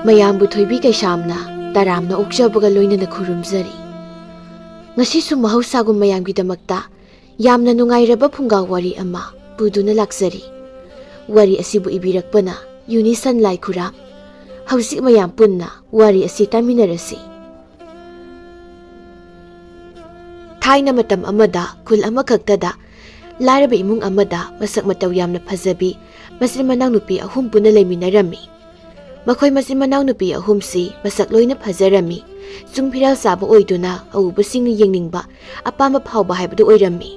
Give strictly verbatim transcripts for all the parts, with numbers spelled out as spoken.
ꯃꯌꯥꯝꯕꯨ ꯊꯣꯏꯕꯤ ꯀꯩꯁꯥꯝꯅ ꯇꯔꯥꯝꯅ ꯑꯣꯛꯆꯕꯒ ꯂꯣꯏꯅꯅ ꯈꯨꯔꯨꯝꯖꯔꯤ꯫ ꯉꯁꯤꯁꯨ ꯃꯍꯧꯁꯥꯒꯨꯝ ꯃꯌꯥꯝꯒꯤꯗꯃꯛꯇ ꯌꯥꯝꯅ ꯅꯨꯡꯉꯥꯏꯔꯕ ꯐꯨꯡꯒꯥ ꯋꯥꯔꯤ ꯑꯃ ꯄꯨꯗꯨꯅ ꯂꯥꯛꯆꯔꯤ꯫ ꯋꯥꯔꯤ ꯑꯁꯤꯕꯨ ꯏꯕꯤꯔꯛꯄꯅ ꯌꯨꯅꯤꯁꯟ ꯂꯥꯏꯈꯨꯔꯥꯝ꯫ ꯍꯧꯖꯤꯛ ꯃꯌꯥꯝ ꯄꯨꯟꯅ ꯋꯥꯔꯤ ꯑꯁꯤ ꯇꯥꯃꯤꯟꯅꯔꯁꯤ꯫ ꯊꯥꯏꯅ ꯃꯇꯝ ꯑꯃꯗ ꯈꯨꯜ ꯑꯃꯈꯛꯇꯗ ꯂꯥꯏꯔꯕ ꯏꯃꯨꯡ ꯑꯃꯗ ꯃꯁꯛ ꯃꯇꯧ ꯌꯥꯝꯅ ꯐꯖꯕꯤ ꯃꯆꯤꯟ ꯃꯅꯥꯎ ꯅꯨꯄꯤ ꯑꯍꯨꯝ ꯄꯨꯟꯅ ꯂꯩꯃꯤꯟꯅꯔꯝꯃꯤ꯫ ꯃꯈꯣꯏ ꯃꯆꯤꯟ ꯃꯅꯥꯎ ꯅꯨꯄꯤ ꯑꯍꯨꯝꯁꯤ ꯃꯁꯛ ꯂꯣꯏꯅ ꯐꯖꯔꯝꯃꯤ꯫ ꯆꯨꯡ ꯐꯤꯔꯥꯜ ꯆꯥꯕ ꯑꯣꯏꯗꯨꯅ ꯑꯎꯕꯁꯤꯡꯅ ꯌꯦꯡꯅꯤꯡꯕ, ꯑꯄꯥꯝꯕ ꯐꯥꯎꯕ ꯍꯥꯏꯕꯗꯨ ꯑꯣꯏꯔꯝꯃꯤ꯫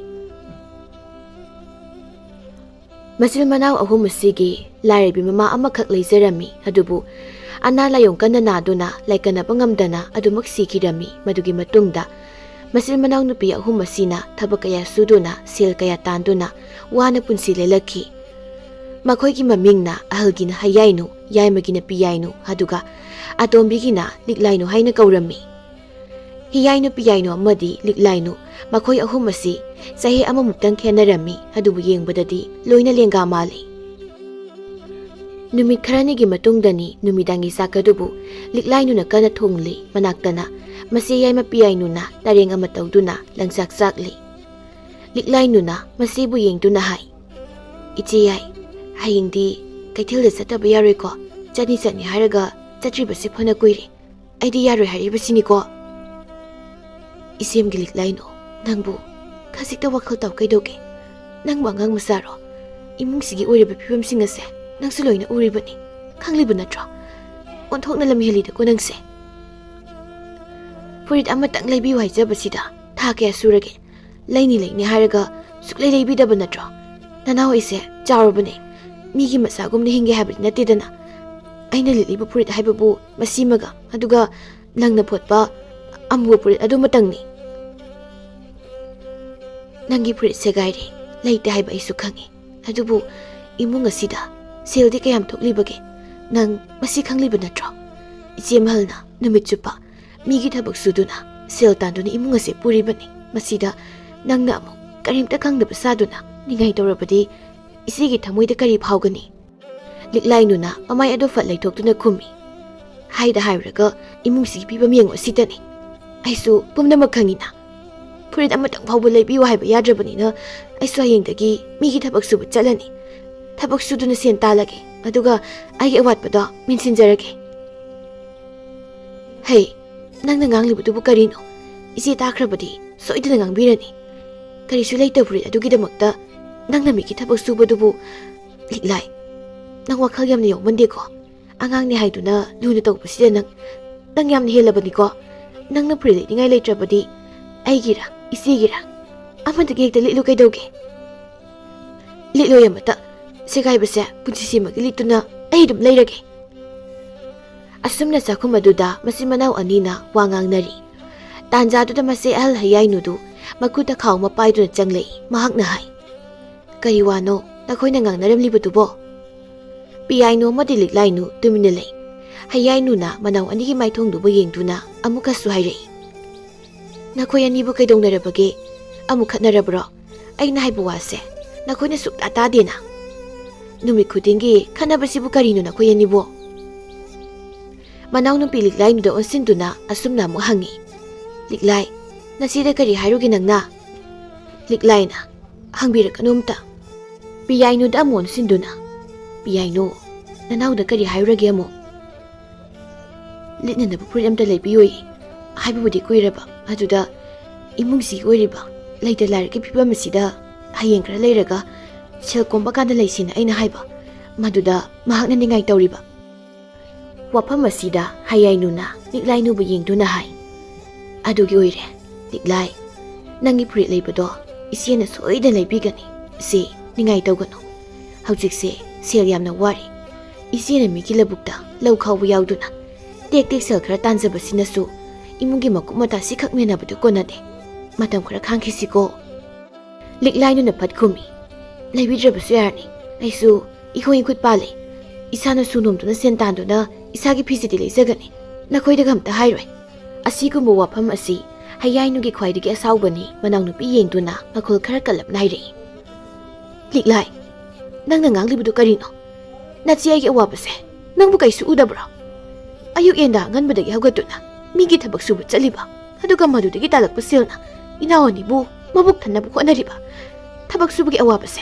ꯃꯆꯤꯟ ꯃꯅꯥꯎ ꯑꯍꯨꯝ ꯑꯁꯤꯒꯤ ꯂꯥꯏꯔꯕꯤ ꯃꯃꯥ ꯑꯃꯈꯛ ꯂꯩꯖꯔꯝꯃꯤ꯫ ꯑꯗꯨꯕꯨ ꯑꯅꯥ ꯂꯥꯏꯌꯣꯡ ꯀꯟꯅ ꯅꯥꯗꯨꯅ ꯂꯥꯏꯀꯠꯅꯕ ꯉꯝꯗꯅ ꯑꯗꯨꯃꯛ ꯁꯤꯈꯤꯔꯝꯃꯤ꯫ ꯃꯗꯨꯒꯤ ꯃꯇꯨꯡꯗ ꯃꯆꯤꯟ ꯃꯅꯥꯎ ꯅꯨꯄꯤ ꯑꯍꯨꯝ ꯑꯁꯤꯅ ꯊꯕꯛ ꯀꯌꯥ ꯁꯨꯗꯨꯅ ꯁꯦꯜ ꯀꯌꯥ ꯇꯥꯟꯗꯨꯅ ꯋꯥꯅ ꯄꯨꯟꯁꯤ ꯂꯦꯜꯂꯛꯈꯤ꯫ ꯃꯈꯣꯏꯒꯤ ꯃꯃꯤꯡꯅ ꯑꯍꯜꯒꯤꯅ ꯍꯌꯥꯏꯅꯨ, ꯌꯥꯏꯃꯒꯤꯅ ꯄꯤꯌꯥꯏꯅꯨ, ꯑꯗꯨꯒ ꯑꯇꯣꯝꯕꯤꯒꯤꯅ ꯂꯤꯛꯂꯥꯏꯅꯨ ꯍꯥꯏꯅ ꯀꯧꯔꯝꯃꯤ꯫ ꯍꯤꯌꯥꯏꯅꯨ, ꯄꯤꯌꯥꯏꯅꯨ ꯑꯃꯗꯤ ꯂꯤꯛꯂꯥꯏꯅꯨ, ꯃꯈꯣꯏ ꯑꯍꯨꯝ ꯑꯁꯤ ꯆꯍꯤ ꯑꯃꯃꯨꯛꯇꯪ ꯈꯦꯟꯅꯔꯝꯃꯤ꯫ ꯑꯗꯨꯕꯨ ꯌꯦꯡꯕꯗꯗꯤ ꯂꯣꯏꯅ ꯂꯦꯡꯒꯥ ꯃꯥꯜꯂꯤ꯫ ꯅꯨꯃꯤꯠ ꯈꯔꯅꯤꯒꯤ ꯃꯇꯨꯡꯗꯅꯤ ꯅꯨꯃꯤꯗꯥꯡꯒꯤ ꯆꯥꯛ ꯑꯗꯨꯕꯨ ꯂꯤꯛꯂꯥꯏꯅꯨꯅ ꯀꯟꯅ ꯊꯣꯡꯂꯤ꯫ ꯃꯅꯥꯛꯇꯅ ꯃꯆꯦ ꯌꯥꯏꯃ ꯄꯤꯌꯥꯏꯅꯨꯅ ꯇꯔꯦꯡ ꯑꯃ ꯇꯧꯗꯨꯅ ꯂꯪꯆꯥꯛ ꯆꯥꯛꯂꯤ꯫ ꯂꯤꯛꯂꯥꯏꯅꯨꯅ ꯃꯆꯦꯕꯨ ꯌꯦꯡꯗꯨꯅ ꯍꯥꯏ, "ꯏꯆꯦ ꯌꯥꯏ, ꯍꯌꯦꯡꯗꯤ ꯀꯩꯊꯦꯜꯗ ꯆꯠꯇꯕ ꯌꯥꯔꯣꯏꯀꯣ꯫ ꯆꯠꯅꯤ ꯆꯠꯅꯤ ꯍꯥꯏꯔꯒ ꯆꯠꯇ꯭ꯔꯤꯕꯁꯤ ꯐꯅ ꯀꯨꯏꯔꯦ꯫ ꯑꯩꯗꯤ ꯌꯥꯔꯣꯏ ꯍꯥꯏꯔꯤꯕꯁꯤꯅꯤꯀꯣ꯫" "ꯏꯆꯦꯝꯒꯤ ꯂꯤꯛꯂꯥꯏꯅꯨ, ꯅꯪꯕꯨ ꯈꯖꯤꯛꯇ ꯋꯥꯈꯜ ꯇꯥꯎ ꯀꯩꯗꯧꯒꯦ? ꯅꯪꯕꯨ ꯑꯉꯥꯡ ꯃꯆꯥꯔꯣ? ꯏꯃꯨꯡꯁꯤꯒꯤ ꯑꯣꯏꯔꯤꯕ ꯐꯤꯕꯝꯁꯤꯡ ꯑꯁꯦ ꯅꯪꯁꯨ ꯂꯣꯏꯅ ꯎꯔꯤꯕꯅꯤ, ꯈꯪꯂꯤꯕ ꯅꯠꯇ꯭ꯔꯣ? ꯑꯣꯟꯊꯣꯛꯅ ꯂꯝꯍꯦꯜꯂꯤꯗꯀꯣ ꯅꯪꯁꯦ꯫ ꯐꯨꯔꯤꯠ ꯑꯃꯇꯪ ꯂꯩꯕꯤꯌꯨ ꯍꯥꯏꯖꯕꯁꯤꯗ ꯊꯥ ꯀꯌꯥ ꯁꯨꯔꯒꯦ? ꯂꯩꯅꯤ ꯂꯩꯅꯤ ꯍꯥꯏꯔꯒ ꯁꯨꯛꯂꯩ ꯂꯩꯕꯤꯗꯕ ꯅꯠꯇ꯭ꯔꯣ? ꯅꯅꯥꯎ ꯑꯩꯁꯦ ꯆꯥꯎꯔꯕꯅꯦ, ꯃꯤꯒꯤ ꯃꯆꯥꯒꯨꯝꯅ ꯍꯤꯡꯒꯦ ꯍꯥꯏꯕꯗꯤ ꯅꯠꯇꯦꯗꯅ꯫ ꯑꯩꯅ ꯂꯤꯠꯂꯤꯕ ꯐꯨꯔꯤꯠ ꯍꯥꯏꯕꯕꯨ ꯃꯁꯤꯃꯒ, ꯑꯗꯨꯒ ꯂꯪꯅ ꯐꯣꯠꯄ ꯑꯃꯨꯕ ꯐꯨꯔꯤꯠ ꯑꯗꯨꯃꯇꯪꯅꯤ꯫ ꯅꯪꯒꯤ ꯐꯨꯔꯤꯠ ꯁꯦꯒꯥꯏꯔꯦ, ꯂꯩꯇꯦ ꯍꯥꯏꯕ ꯑꯩꯁꯨ ꯈꯪꯉꯤ꯫ ꯑꯗꯨꯕꯨ ꯏꯃꯨꯡ ꯑꯁꯤꯗ ꯁꯦꯜꯗꯤ ꯀꯌꯥꯝ ꯊꯣꯛꯂꯤꯕꯒꯦ? ꯅꯪ ꯃꯁꯤ ꯈꯪꯂꯤꯕ ꯅꯠꯇ꯭ꯔꯣ? ꯏꯆꯦ ꯃꯍꯜꯅ ꯅꯨꯃꯤꯠ ꯆꯨꯞꯄ ꯃꯤꯒꯤ ꯊꯕꯛ ꯁꯨꯗꯨꯅ ꯁꯦꯜ ꯇꯥꯟꯗꯨꯅ ꯏꯃꯨꯡ ꯑꯁꯦ ꯄꯨꯔꯤꯕꯅꯤ꯫ ꯃꯁꯤꯗ ꯅꯪꯅ ꯑꯃꯨꯛ ꯀꯔꯤꯝꯇ ꯈꯪꯗꯕ ꯁꯥꯗꯨꯅ ꯅꯤꯡꯉꯥꯏ ꯇꯧꯔꯕꯗꯤ ꯏꯆꯦꯒꯤ ꯊꯃꯣꯏꯗ ꯀꯔꯤ ꯐꯥꯎꯒꯅꯤ?" ꯂꯤꯛꯂꯥꯏꯅꯨꯅ ꯃꯃꯥꯏ ꯑꯗꯨ ꯐꯠ ꯂꯩꯊꯣꯛꯇꯨꯅ ꯈꯨꯝꯃꯤ꯫ ꯍꯥꯏꯗ ꯍꯥꯏꯔꯨꯔꯒ ꯏꯃꯨꯡꯁꯤꯒꯤ ꯐꯤꯕꯝ ꯌꯦꯡꯉꯣ ꯁꯤꯗꯅꯤ꯫ ꯑꯩꯁꯨ ꯄꯨꯝꯅꯃꯛ ꯈꯪꯉꯤꯅ꯫ ꯐꯨꯔꯤꯠ ꯑꯃꯇꯪ ꯐꯥꯎꯕ ꯂꯩꯕꯤꯌꯨ ꯍꯥꯏꯕ ꯌꯥꯗ꯭ꯔꯕꯅꯤꯅ ꯑꯩꯁꯨ ꯍꯌꯦꯡꯗꯒꯤ ꯃꯤꯒꯤ ꯊꯕꯛ ꯁꯨꯕ ꯆꯠꯂꯅꯤ꯫ ꯊꯕꯛ ꯁꯨꯗꯨꯅ ꯁꯦꯟ ꯇꯥꯜꯂꯒꯦ, ꯑꯗꯨꯒ ꯑꯩꯒꯤ ꯑꯋꯥꯠꯄꯗꯣ ꯃꯦꯟꯁꯤꯟꯖꯔꯒꯦ꯫ ꯍꯩ, ꯅꯪꯅ ꯉꯥꯡꯂꯤꯕꯗꯨꯕꯨ ꯀꯔꯤꯅꯣ? ꯏꯆꯦ ꯇꯥꯈ꯭ꯔꯕꯗꯤ ꯁꯣꯏꯗꯅ ꯉꯥꯡꯕꯤꯔꯅꯤ꯫ ꯀꯔꯤꯁꯨ ꯂꯩꯇꯕ ꯐꯨꯔꯤꯠ ꯑꯗꯨꯒꯤꯗꯃꯛꯇ ꯅꯪꯅ ꯃꯤꯒꯤ ꯊꯕꯛ ꯁꯨꯕꯗꯨꯕꯨ? ꯂꯤꯛꯂꯥꯏ, ꯅꯪ ꯋꯥꯈꯜ ꯌꯥꯝꯅ ꯌꯥꯎꯃꯟꯗꯦꯀꯣ꯫ ꯑꯉꯥꯡꯅꯤ ꯍꯥꯏꯗꯨꯅ ꯂꯨꯅ ꯇꯧꯕꯁꯤꯗ ꯅꯪ, ꯅꯪ ꯌꯥꯝꯅ ꯍꯦꯜꯂꯕꯅꯤꯀꯣ꯫ ꯅꯪꯅ ꯐꯨꯔꯤꯠ ꯂꯤꯠꯅꯤꯡꯉꯥꯏ ꯂꯩꯇ꯭ꯔꯕꯗꯤ ꯑꯩꯒꯤꯔꯥ, ꯏꯆꯦꯒꯤꯔꯥ ꯑꯃꯗꯒꯤ ꯍꯦꯛꯇ ꯂꯤꯠꯂꯨ ꯀꯩꯗꯧꯒꯦ? ꯂꯤꯠꯂꯣꯏ ꯑꯃꯠꯇ꯫ ꯁꯦꯒꯥꯏꯕꯁꯦ ꯄꯨꯟꯁꯤꯁꯤꯃꯒꯤ ꯂꯤꯠꯇꯨꯅ ꯑꯩ ꯑꯗꯨꯝ ꯂꯩꯔꯒꯦ꯫ ꯑꯁꯨꯝꯅ ꯆꯥꯛꯈꯨꯝ ꯑꯗꯨꯗ ꯃꯆꯤꯟ ꯃꯅꯥꯎ ꯑꯅꯤꯅ ꯋꯥ ꯉꯥꯡꯅꯔꯤ꯫ ꯇꯥꯟꯖꯥꯗꯨꯗ ꯃꯆꯦ ꯑꯍꯜ ꯍꯌꯥꯏꯅꯨꯗꯨ ꯃꯈꯨꯠꯇ ꯈꯥꯎ ꯑꯃ ꯄꯥꯏꯗꯨꯅ ꯆꯪꯂꯛꯏ꯫ ꯃꯍꯥꯛꯅ ꯍꯥꯏ, "ꯀꯔꯤ ꯋꯥꯅꯣ ꯅꯈꯣꯏꯅ ꯉꯥꯡꯅꯔꯝꯂꯤꯕꯗꯨꯕꯣ?" ꯄꯤꯌꯥꯏꯅꯨ ꯑꯃꯗꯤ ꯂꯤꯛꯂꯥꯏꯅꯨ ꯇꯨꯃꯤꯟꯅ ꯂꯩ꯫ ꯍꯌꯥꯏꯅꯨꯅ ꯃꯅꯥꯎ ꯑꯅꯤꯒꯤ ꯃꯥꯏꯊꯣꯡꯗꯨꯕꯨ ꯌꯦꯡꯗꯨꯅ ꯑꯃꯨꯛꯀꯁꯨ ꯍꯥꯏꯔꯛꯏ, "ꯅꯈꯣꯏ ꯑꯅꯤꯕꯨ ꯀꯩꯗꯧꯅꯔꯕꯒꯦ? ꯑꯃꯨꯛ ꯈꯠꯅꯔꯕ꯭ꯔꯣ? ꯑꯩꯅ ꯍꯥꯏꯕ ꯋꯥꯁꯦ ꯅꯈꯣꯏꯅ ꯁꯨꯛꯇꯥ ꯇꯥꯗꯦꯅ꯫ ꯅꯨꯃꯤꯠ ꯈꯨꯗꯤꯡꯒꯤ ꯈꯠꯅꯕꯁꯤꯕꯨ ꯀꯔꯤꯅꯣ ꯅꯈꯣꯏ ꯑꯅꯤꯕꯨ?" ꯃꯅꯥꯎꯅꯨꯄꯤ ꯂꯤꯛꯂꯥꯏꯅꯨꯗ ꯑꯣꯟꯁꯤꯟꯗꯨꯅ ꯑꯁꯨꯝꯅ ꯑꯃꯨꯛ ꯍꯪꯉꯤ, "ꯂꯤꯛꯂꯥꯏ, ꯅꯆꯦꯗ ꯀꯔꯤ ꯍꯥꯏꯔꯨꯒꯦ ꯅꯪꯅ?" ꯂꯤꯛꯂꯥꯏꯅ, "ꯍꯪꯕꯤꯔꯛꯀꯅꯨ ꯑꯝꯇ꯫" ꯄꯤꯌꯥꯏꯅꯨꯗ ꯑꯃꯨꯛ ꯑꯣꯟꯁꯤꯟꯗꯨꯅ, "ꯄꯤꯌꯥꯏꯅꯨ, ꯅꯅꯥꯎꯗ ꯀꯔꯤ ꯍꯥꯏꯔꯨꯔꯒꯦ ꯑꯃꯨꯛ?" "ꯂꯤꯠꯅꯅꯕ ꯐꯨꯔꯤꯠ ꯑꯝꯇ ꯂꯩꯕꯤꯌꯣꯌꯦ꯫ ꯍꯥꯏꯕꯕꯨꯗꯤ ꯀꯨꯏꯔꯕ, ꯑꯗꯨꯗ ꯏꯃꯨꯡꯁꯤꯒꯤ ꯑꯣꯏꯔꯤꯕ ꯂꯩꯇ ꯂꯥꯏꯔꯒꯤ ꯐꯤꯕꯝ ꯑꯁꯤꯗ ꯍꯌꯦꯡ ꯈꯔ ꯂꯩꯔꯒ ꯁꯦꯜ ꯀꯣꯝꯕ ꯀꯥꯟꯗ ꯂꯩꯁꯦꯅ ꯑꯩꯅ ꯍꯥꯏꯕ, ꯃꯗꯨꯗ ꯃꯍꯥꯛꯅ ꯅꯤꯡꯉꯥꯏ ꯇꯧꯔꯤꯕ꯫" ꯋꯥꯐꯝ ꯑꯁꯤꯗ ꯍꯌꯥꯏꯅꯨꯅ ꯂꯤꯛꯂꯥꯏꯅꯨꯕꯨ ꯌꯦꯡꯗꯨꯅ ꯍꯥꯏ, "ꯑꯗꯨꯒꯤ ꯑꯣꯏꯔꯦ ꯂꯤꯛꯂꯥꯏ, ꯅꯪꯒꯤ ꯐꯨꯔꯤꯠ ꯂꯩꯕꯗꯣ ꯏꯆꯦꯅ ꯁꯣꯏꯗꯅ ꯂꯩꯕꯤꯒꯅꯤ꯫ ꯏꯆꯦ, ꯅꯤꯡꯉꯥꯏ ꯇꯧꯒꯅꯨ꯫ ꯍꯧꯖꯤꯛꯁꯦ ꯁꯦꯜ ꯌꯥꯝꯅ ꯋꯥꯔꯤ꯫ ꯏꯆꯦꯅ ꯃꯤꯒꯤ ꯂꯧꯕꯨꯛꯇ ꯂꯧ ꯈꯥꯎꯕ ꯌꯥꯎꯗꯨꯅ ꯇꯦꯛ ꯇꯦꯛ ꯁꯦꯜ ꯈꯔ ꯇꯥꯟꯖꯕꯁꯤꯅꯁꯨ ꯏꯃꯨꯡꯒꯤ ꯃꯀꯨꯞ ꯃꯇꯥ ꯁꯤꯈꯛ ꯃꯦꯟꯅꯕꯗꯨ ꯀꯣꯟꯅꯗꯦ꯫ ꯃꯇꯝ ꯈꯔ ꯈꯥꯡꯈꯤꯁꯤꯀꯣ꯫" ꯂꯤꯛꯂꯥꯏꯅꯨꯅ ꯐꯠ ꯈꯨꯝꯃꯤ, "ꯂꯩꯕꯤꯗ꯭ꯔꯕꯁꯨ ꯌꯥꯔꯅꯤ꯫ ꯑꯩꯁꯨ ꯏꯈꯣꯡ ꯏꯈꯨꯠ ꯄꯥꯜꯂꯦ꯫ ꯏꯁꯥꯅ ꯁꯨ ꯅꯣꯝꯗꯨꯅ ꯁꯦꯟ ꯇꯥꯟꯗꯨꯅ ꯏꯁꯥꯒꯤ ꯐꯤꯁꯤꯗꯤ ꯂꯩꯖꯒꯅꯤ꯫ ꯅꯈꯣꯏꯗꯒ ꯑꯝꯇ ꯍꯥꯏꯔꯣꯏ꯫" ꯑꯁꯤꯒꯨꯝꯕ ꯋꯥꯐꯝ ꯑꯁꯤ ꯍꯌꯥꯏꯅꯨꯒꯤ ꯈ꯭ꯋꯥꯏꯗꯒꯤ ꯑꯁꯥꯎꯕꯅꯤ꯫ ꯃꯅꯥꯎꯅꯨꯄꯤ ꯌꯦꯡꯗꯨꯅ ꯃꯈꯣꯜ ꯈꯔ ꯀꯜꯂꯞꯅ ꯍꯥꯏꯔꯛꯏ, "ꯂꯤꯛꯂꯥꯏ, ꯅꯪꯅ ꯉꯥꯡꯂꯤꯕꯗꯨ ꯀꯔꯤꯅꯣ? ꯅꯆꯦ ꯑꯩꯒꯤ ꯑꯋꯥꯕꯁꯦ ꯅꯪꯕꯨ ꯀꯩꯁꯨ ꯎꯗꯕ꯭ꯔꯣ? ꯑꯌꯨꯛ ꯌꯦꯟꯗꯥ ꯑꯉꯟꯕꯗꯒꯤ ꯍꯧꯒꯠꯇꯨꯅ ꯃꯤꯒꯤ ꯊꯕꯛ ꯁꯨꯕ ꯆꯠꯂꯤꯕ, ꯑꯗꯨꯒ ꯃꯗꯨꯗꯒꯤ ꯇꯥꯜꯂꯛꯄ ꯁꯦꯜꯅ ꯏꯅꯥꯎ ꯑꯅꯤꯕꯨ ꯃꯕꯨꯛ ꯊꯟꯅꯕ ꯍꯣꯠꯅꯔꯤꯕ꯫ ꯊꯕꯛ ꯁꯨꯕꯒꯤ ꯑꯋꯥꯕꯁꯦ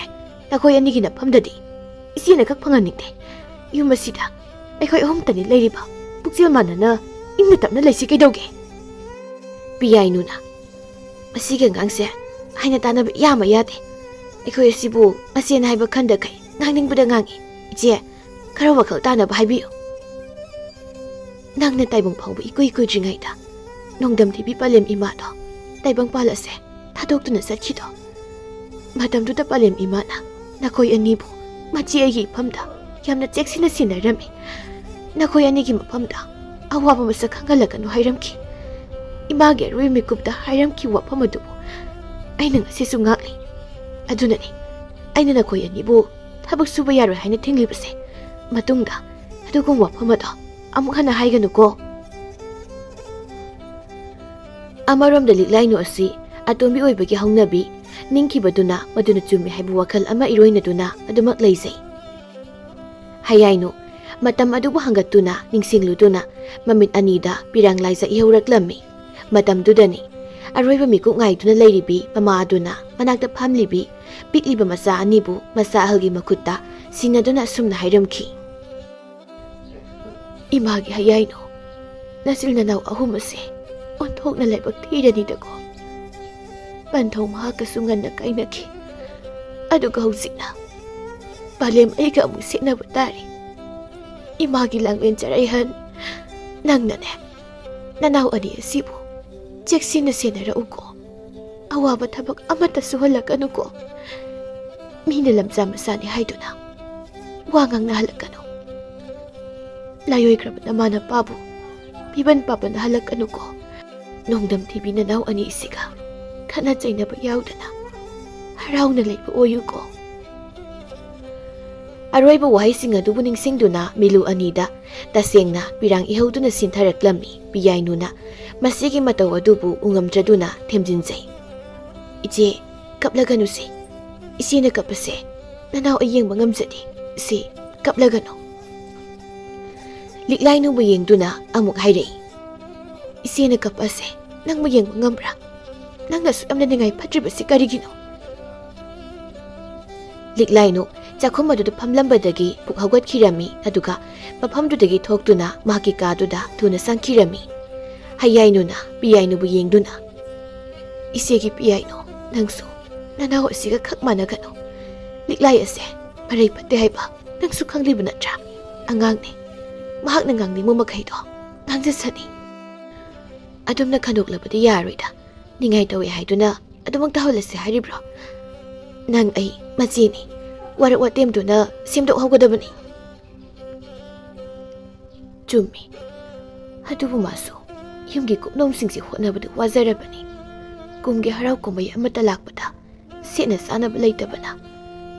ꯅꯈꯣꯏ ꯑꯅꯤꯒꯤ ꯅꯐꯝꯗꯗꯤ ꯏꯆꯦꯅ ꯈꯛ ꯐꯪꯍꯟꯅꯤꯡꯗꯦ꯫ ꯌꯨꯝ ꯑꯁꯤꯗ ꯑꯩꯈꯣꯏ ꯑꯍꯨꯝꯇꯅꯤ ꯂꯩꯔꯤꯕ꯫ ꯄꯨꯛꯆꯦꯜ ꯃꯥꯟꯅꯅ ꯏꯪꯅ ꯇꯞꯅ ꯂꯩꯁꯤ ꯀꯩꯗꯧꯒꯦ? ꯄꯤꯌꯥꯏꯅꯨꯅ, "ꯃꯁꯤꯒꯤ ꯑꯉꯥꯡꯁꯦ ꯍꯥꯏꯅ ꯇꯥꯅꯕ ꯏꯌꯥ ꯑꯃ ꯌꯥꯗꯦ꯫ ꯑꯩꯈꯣꯏ ꯑꯁꯤꯕꯨ ꯃꯁꯦꯟ ꯍꯥꯏꯕ ꯈꯟꯗꯈꯩ ꯉꯥꯡꯅꯤꯡꯕꯗ ꯉꯥꯡꯉꯤ꯫ ꯏꯆꯦ, ꯈꯔ ꯋꯥꯈꯜ ꯇꯥꯅꯕ ꯍꯥꯏꯕꯤꯌꯨ꯫ ꯅꯪꯅ ꯇꯥꯏꯕꯪ ꯐꯥꯎꯕ ꯏꯀꯨꯏ ꯀꯨꯏꯗ꯭ꯔꯤꯉꯩꯗ ꯅꯣꯡꯗꯝ ꯊꯤꯕꯤ ꯄꯂꯦꯝ ꯏꯃꯥꯗꯣ ꯇꯥꯏꯕꯪꯄꯥꯜ ꯑꯁꯦ ꯊꯥꯗꯣꯛꯇꯨꯅ ꯆꯠꯈꯤꯗꯣ꯫ ꯃꯇꯝꯗꯨꯗ ꯄꯂꯦꯝ ꯏꯃꯥꯅ ꯅꯈꯣꯏ ꯑꯅꯤꯕꯨ ꯃꯆꯦ ꯑꯩꯒꯤ ꯏꯐꯝꯗ ꯌꯥꯝꯅ ꯆꯦꯛꯁꯤꯟꯅ ꯁꯦꯟꯅꯔꯝꯃꯤ꯫ ꯅꯈꯣꯏ ꯑꯅꯤꯒꯤ ꯃꯐꯝꯗ ꯑꯋꯥꯕ ꯃꯁꯛ ꯈꯪꯍꯜꯂꯛꯀꯅꯨ ꯍꯥꯏꯔꯝꯈꯤ꯫ ꯏꯃꯥꯒꯤ ꯑꯔꯣꯏꯕ ꯃꯤꯀꯨꯞꯇ ꯍꯥꯏꯔꯝꯈꯤꯕ ꯋꯥꯐꯝ ꯑꯗꯨꯕꯨ ꯑꯩꯅ ꯉꯁꯤꯁꯨ ꯉꯥꯛꯂꯤ꯫ ꯑꯗꯨꯅꯅꯤ ꯑꯩꯅ ꯅꯈꯣꯏ ꯑꯅꯤꯕꯨ ꯊꯕꯛ ꯁꯨꯕ ꯌꯥꯔꯣꯏ ꯍꯥꯏꯅ ꯊꯤꯡꯂꯤꯕꯁꯦ꯫ ꯃꯇꯨꯡꯗ ꯑꯗꯨꯒꯨꯝꯕ ꯋꯥꯐꯝ ꯑꯗꯣ ꯑꯃꯨꯛ ꯍꯟꯅ ꯍꯥꯏꯒꯅꯨꯀꯣ꯫" ꯑꯃꯔꯣꯝꯗ ꯂꯤꯛꯂꯥꯏꯅꯨ ꯑꯁꯤ ꯑꯇꯣꯝꯕꯤ ꯑꯣꯏꯕꯒꯤ ꯍꯧꯅꯕꯤ ꯅꯤꯡꯈꯤꯕꯗꯨꯅ ꯃꯗꯨꯅ ꯆꯨꯝꯃꯤ ꯍꯥꯏꯕ ꯋꯥꯈꯜ ꯑꯃ ꯏꯔꯣꯏꯅꯗꯨꯅ ꯑꯗꯨꯃꯛ ꯂꯩꯖꯩ꯫ ꯍꯌꯥꯏꯅꯨ ꯃꯇꯝ ꯑꯗꯨꯕꯨ ꯍꯪꯒꯠꯇꯨꯅ ꯅꯤꯡꯁꯤꯡꯂꯨꯗꯨꯅ ꯃꯃꯤꯠ ꯑꯅꯤꯗ ꯄꯤꯔꯥꯡ ꯂꯥꯏꯖ ꯏꯍꯧꯔꯛꯂꯝꯃꯤ꯫ ꯃꯇꯝꯗꯨꯗꯅꯤ ꯑꯔꯣꯏꯕ ꯃꯤꯀꯨꯞ ꯉꯥꯏꯗꯨꯅ ꯂꯩꯔꯤꯕꯤ ꯃꯃꯥ ꯑꯗꯨꯅ ꯃꯅꯥꯛꯇ ꯐꯝꯂꯤꯕꯤ ꯄꯤꯛꯂꯤꯕ ꯃꯆꯥ ꯑꯅꯤꯕꯨ ꯃꯆꯥ ꯑꯍꯜꯒꯤ ꯃꯈꯨꯠꯇ ꯁꯤꯟꯅꯗꯨꯅ ꯑꯁꯨꯝꯅ ꯍꯥꯏꯔꯝꯈꯤ꯫ "ꯏꯃꯥꯒꯤ ꯍꯌꯥꯏꯅꯣ, ꯅꯆꯤꯜ ꯅꯅꯥꯎ ꯑꯍꯨꯝ ꯑꯁꯦ ꯑꯣꯟꯊꯣꯛꯅ ꯂꯥꯏꯕꯛ ꯊꯤꯔꯅꯤꯗꯀꯣ꯫ ꯄꯟꯊꯧ ꯃꯍꯥꯛꯀꯁꯨ ꯉꯟꯅ ꯀꯥꯏꯅꯈꯤ꯫ ꯑꯗꯨꯒ ꯍꯧꯖꯤꯛꯅ ꯄꯂꯦꯝ ꯑꯩꯒ ꯑꯃꯨꯛ ꯁꯦꯠꯅꯕ ꯇꯥꯔꯦ꯫ ꯏꯃꯥꯒꯤ ꯂꯥꯡꯂꯦꯟ ꯆꯔꯩꯍꯟ, ꯅꯪꯅꯅꯦ, ꯅꯅꯥꯎ ꯑꯅꯤ ꯑꯁꯤꯕꯨ ꯆꯦꯛꯁꯤꯟꯅ ꯁꯦꯟꯅꯔꯛꯎꯀꯣ꯫ ꯑꯋꯥꯕ ꯊꯕꯛ ꯑꯃꯠꯇ ꯁꯨꯍꯜꯂꯛꯀꯅꯨꯀꯣ꯫ ꯃꯤꯅ ꯂꯝꯆꯥ ꯃꯆꯥꯅꯤ ꯍꯥꯏꯗꯨꯅ ꯋꯥ ꯉꯥꯡꯅꯍꯜꯂꯛꯀꯅꯨ꯫ ꯂꯥꯏꯑꯣꯏꯈ꯭ꯔꯕ ꯅꯃꯥ ꯅꯄꯥꯕꯨ ꯄꯤꯕꯟ ꯄꯥꯕꯟ ꯍꯜꯂꯛꯀꯅꯨꯀꯣ꯫ ꯅꯣꯡꯗꯝ ꯊꯤꯕꯤ ꯅꯅꯥꯎ ꯑꯅꯤꯁꯤꯒ ꯈꯠꯅ ꯆꯩꯅꯕ ꯌꯥꯎꯗꯅ ꯍꯔꯥꯎꯅ ꯂꯩꯕ ꯑꯣꯏꯌꯨꯀꯣ꯫" ꯑꯔꯣꯏꯕ ꯋꯥꯍꯩꯁꯤꯡ ꯑꯗꯨꯕꯨ ꯅꯤꯡꯁꯤꯡꯗꯨꯅ ꯃꯤꯂꯨ ꯑꯅꯤꯗ ꯇꯁꯦꯡꯅ ꯄꯤꯔꯥꯡ ꯏꯍꯧꯗꯨꯅ ꯁꯤꯟꯊꯔꯛꯂꯝꯃꯤ ꯄꯤꯌꯥꯏꯅꯨꯅ꯫ ꯃꯁꯤꯒꯤ ꯃꯇꯧ ꯑꯗꯨꯕꯨ ꯎꯉꯝꯗ꯭ꯔꯗꯨꯅ ꯊꯦꯝꯖꯤꯟꯖꯩ꯫ "ꯏꯆꯦ, ꯀꯞꯂꯒꯅꯨꯁꯦ꯫ ꯏꯆꯦꯅ ꯀꯞꯄꯁꯦ ꯅꯅꯥꯎ ꯑꯩ ꯌꯦꯡꯕ ꯉꯝꯖꯗꯦ꯫ ꯁꯦ, ꯀꯞꯂꯒꯅꯨ꯫" ꯂꯤꯛꯂꯥꯏꯅꯨꯕꯨ ꯌꯦꯡꯗꯨꯅ ꯑꯃꯨꯛ ꯍꯥꯏꯔꯛꯏ, "ꯏꯆꯦꯅ ꯀꯞꯄꯁꯦ ꯅꯪꯕꯨ ꯌꯦꯡꯕ ꯉꯝꯕ꯭ꯔꯥ? ꯅꯪꯅ ꯑꯁꯨꯛ ꯌꯥꯝꯅ ꯅꯤꯡꯉꯥꯏ ꯐꯠꯇ꯭ꯔꯤꯕꯁꯤ ꯀꯔꯤꯒꯤꯅꯣ?" ꯂꯤꯛꯂꯥꯏꯅꯨ ꯆꯥꯛꯈꯨꯝ ꯑꯗꯨꯗ ꯐꯝꯂꯝꯕꯗꯒꯤ ꯄꯨꯛ ꯍꯧꯒꯠꯈꯤꯔꯝꯃꯤ, ꯑꯗꯨꯒ ꯃꯐꯝꯗꯨꯗꯒꯤ ꯊꯣꯛꯇꯨꯅ ꯃꯍꯥꯛꯀꯤ ꯀꯥꯗꯨꯗ ꯊꯨꯅ ꯆꯪꯈꯤꯔꯝꯃꯤ꯫ ꯍꯌꯥꯏꯅꯨꯅ ꯄꯤꯌꯥꯏꯅꯨꯕꯨ ꯌꯦꯡꯗꯨꯅ, "ꯏꯆꯦꯒꯤ ꯄꯤꯌꯥꯏꯅꯨ, ꯅꯪꯁꯨ ꯅꯅꯥꯎ ꯑꯁꯤꯒ ꯈꯛ ꯃꯥꯟꯅꯒꯅꯨ꯫ ꯂꯤꯛꯂꯥꯏ ꯑꯁꯦ ꯃꯔꯩ ꯐꯠꯇꯦ ꯍꯥꯏꯕ ꯅꯪꯁꯨ ꯈꯪꯂꯤꯕ ꯅꯠꯇ꯭ꯔꯥ? ꯑꯉꯥꯡꯅꯤ, ꯃꯍꯥꯛꯅ ꯉꯥꯡꯅꯤꯡꯕ ꯃꯈꯩꯗꯣ ꯉꯥꯡꯖꯁꯅꯤ꯫ ꯑꯗꯨꯝꯅ ꯈꯟꯗꯣꯛꯂꯕꯗꯤ ꯌꯥꯔꯣꯏꯗ꯫ ꯅꯤꯡꯉꯥꯏ ꯇꯧꯏ ꯍꯥꯏꯗꯨꯅ ꯑꯗꯨꯃꯛ ꯇꯧꯍꯜꯂꯁꯤ ꯍꯥꯏꯔꯤꯕ꯭ꯔꯣ? ꯅꯪ ꯑꯩ ꯃꯆꯦꯅꯤ꯫ ꯋꯥꯔꯛ ꯋꯥꯇꯦꯝꯗꯨꯅ ꯁꯦꯝꯗꯣꯛꯍꯧꯒꯗꯕꯅꯤ꯫" ꯆꯨꯝꯃꯤ꯫ ꯑꯗꯨꯕꯨ ꯃꯥꯁꯨ ꯌꯨꯝꯒꯤ ꯀꯨꯞꯅꯣꯝꯁꯤꯡꯁꯦ ꯍꯣꯠꯅꯕꯗ ꯋꯥꯖꯔꯕꯅꯤ꯫ ꯀꯨꯝꯒꯤ ꯍꯔꯥꯎ ꯀꯨꯝꯍꯩ ꯑꯃꯠꯇ ꯂꯥꯛꯄꯗ ꯁꯦꯠꯅ ꯆꯥꯅꯕ ꯂꯩꯇꯕꯅ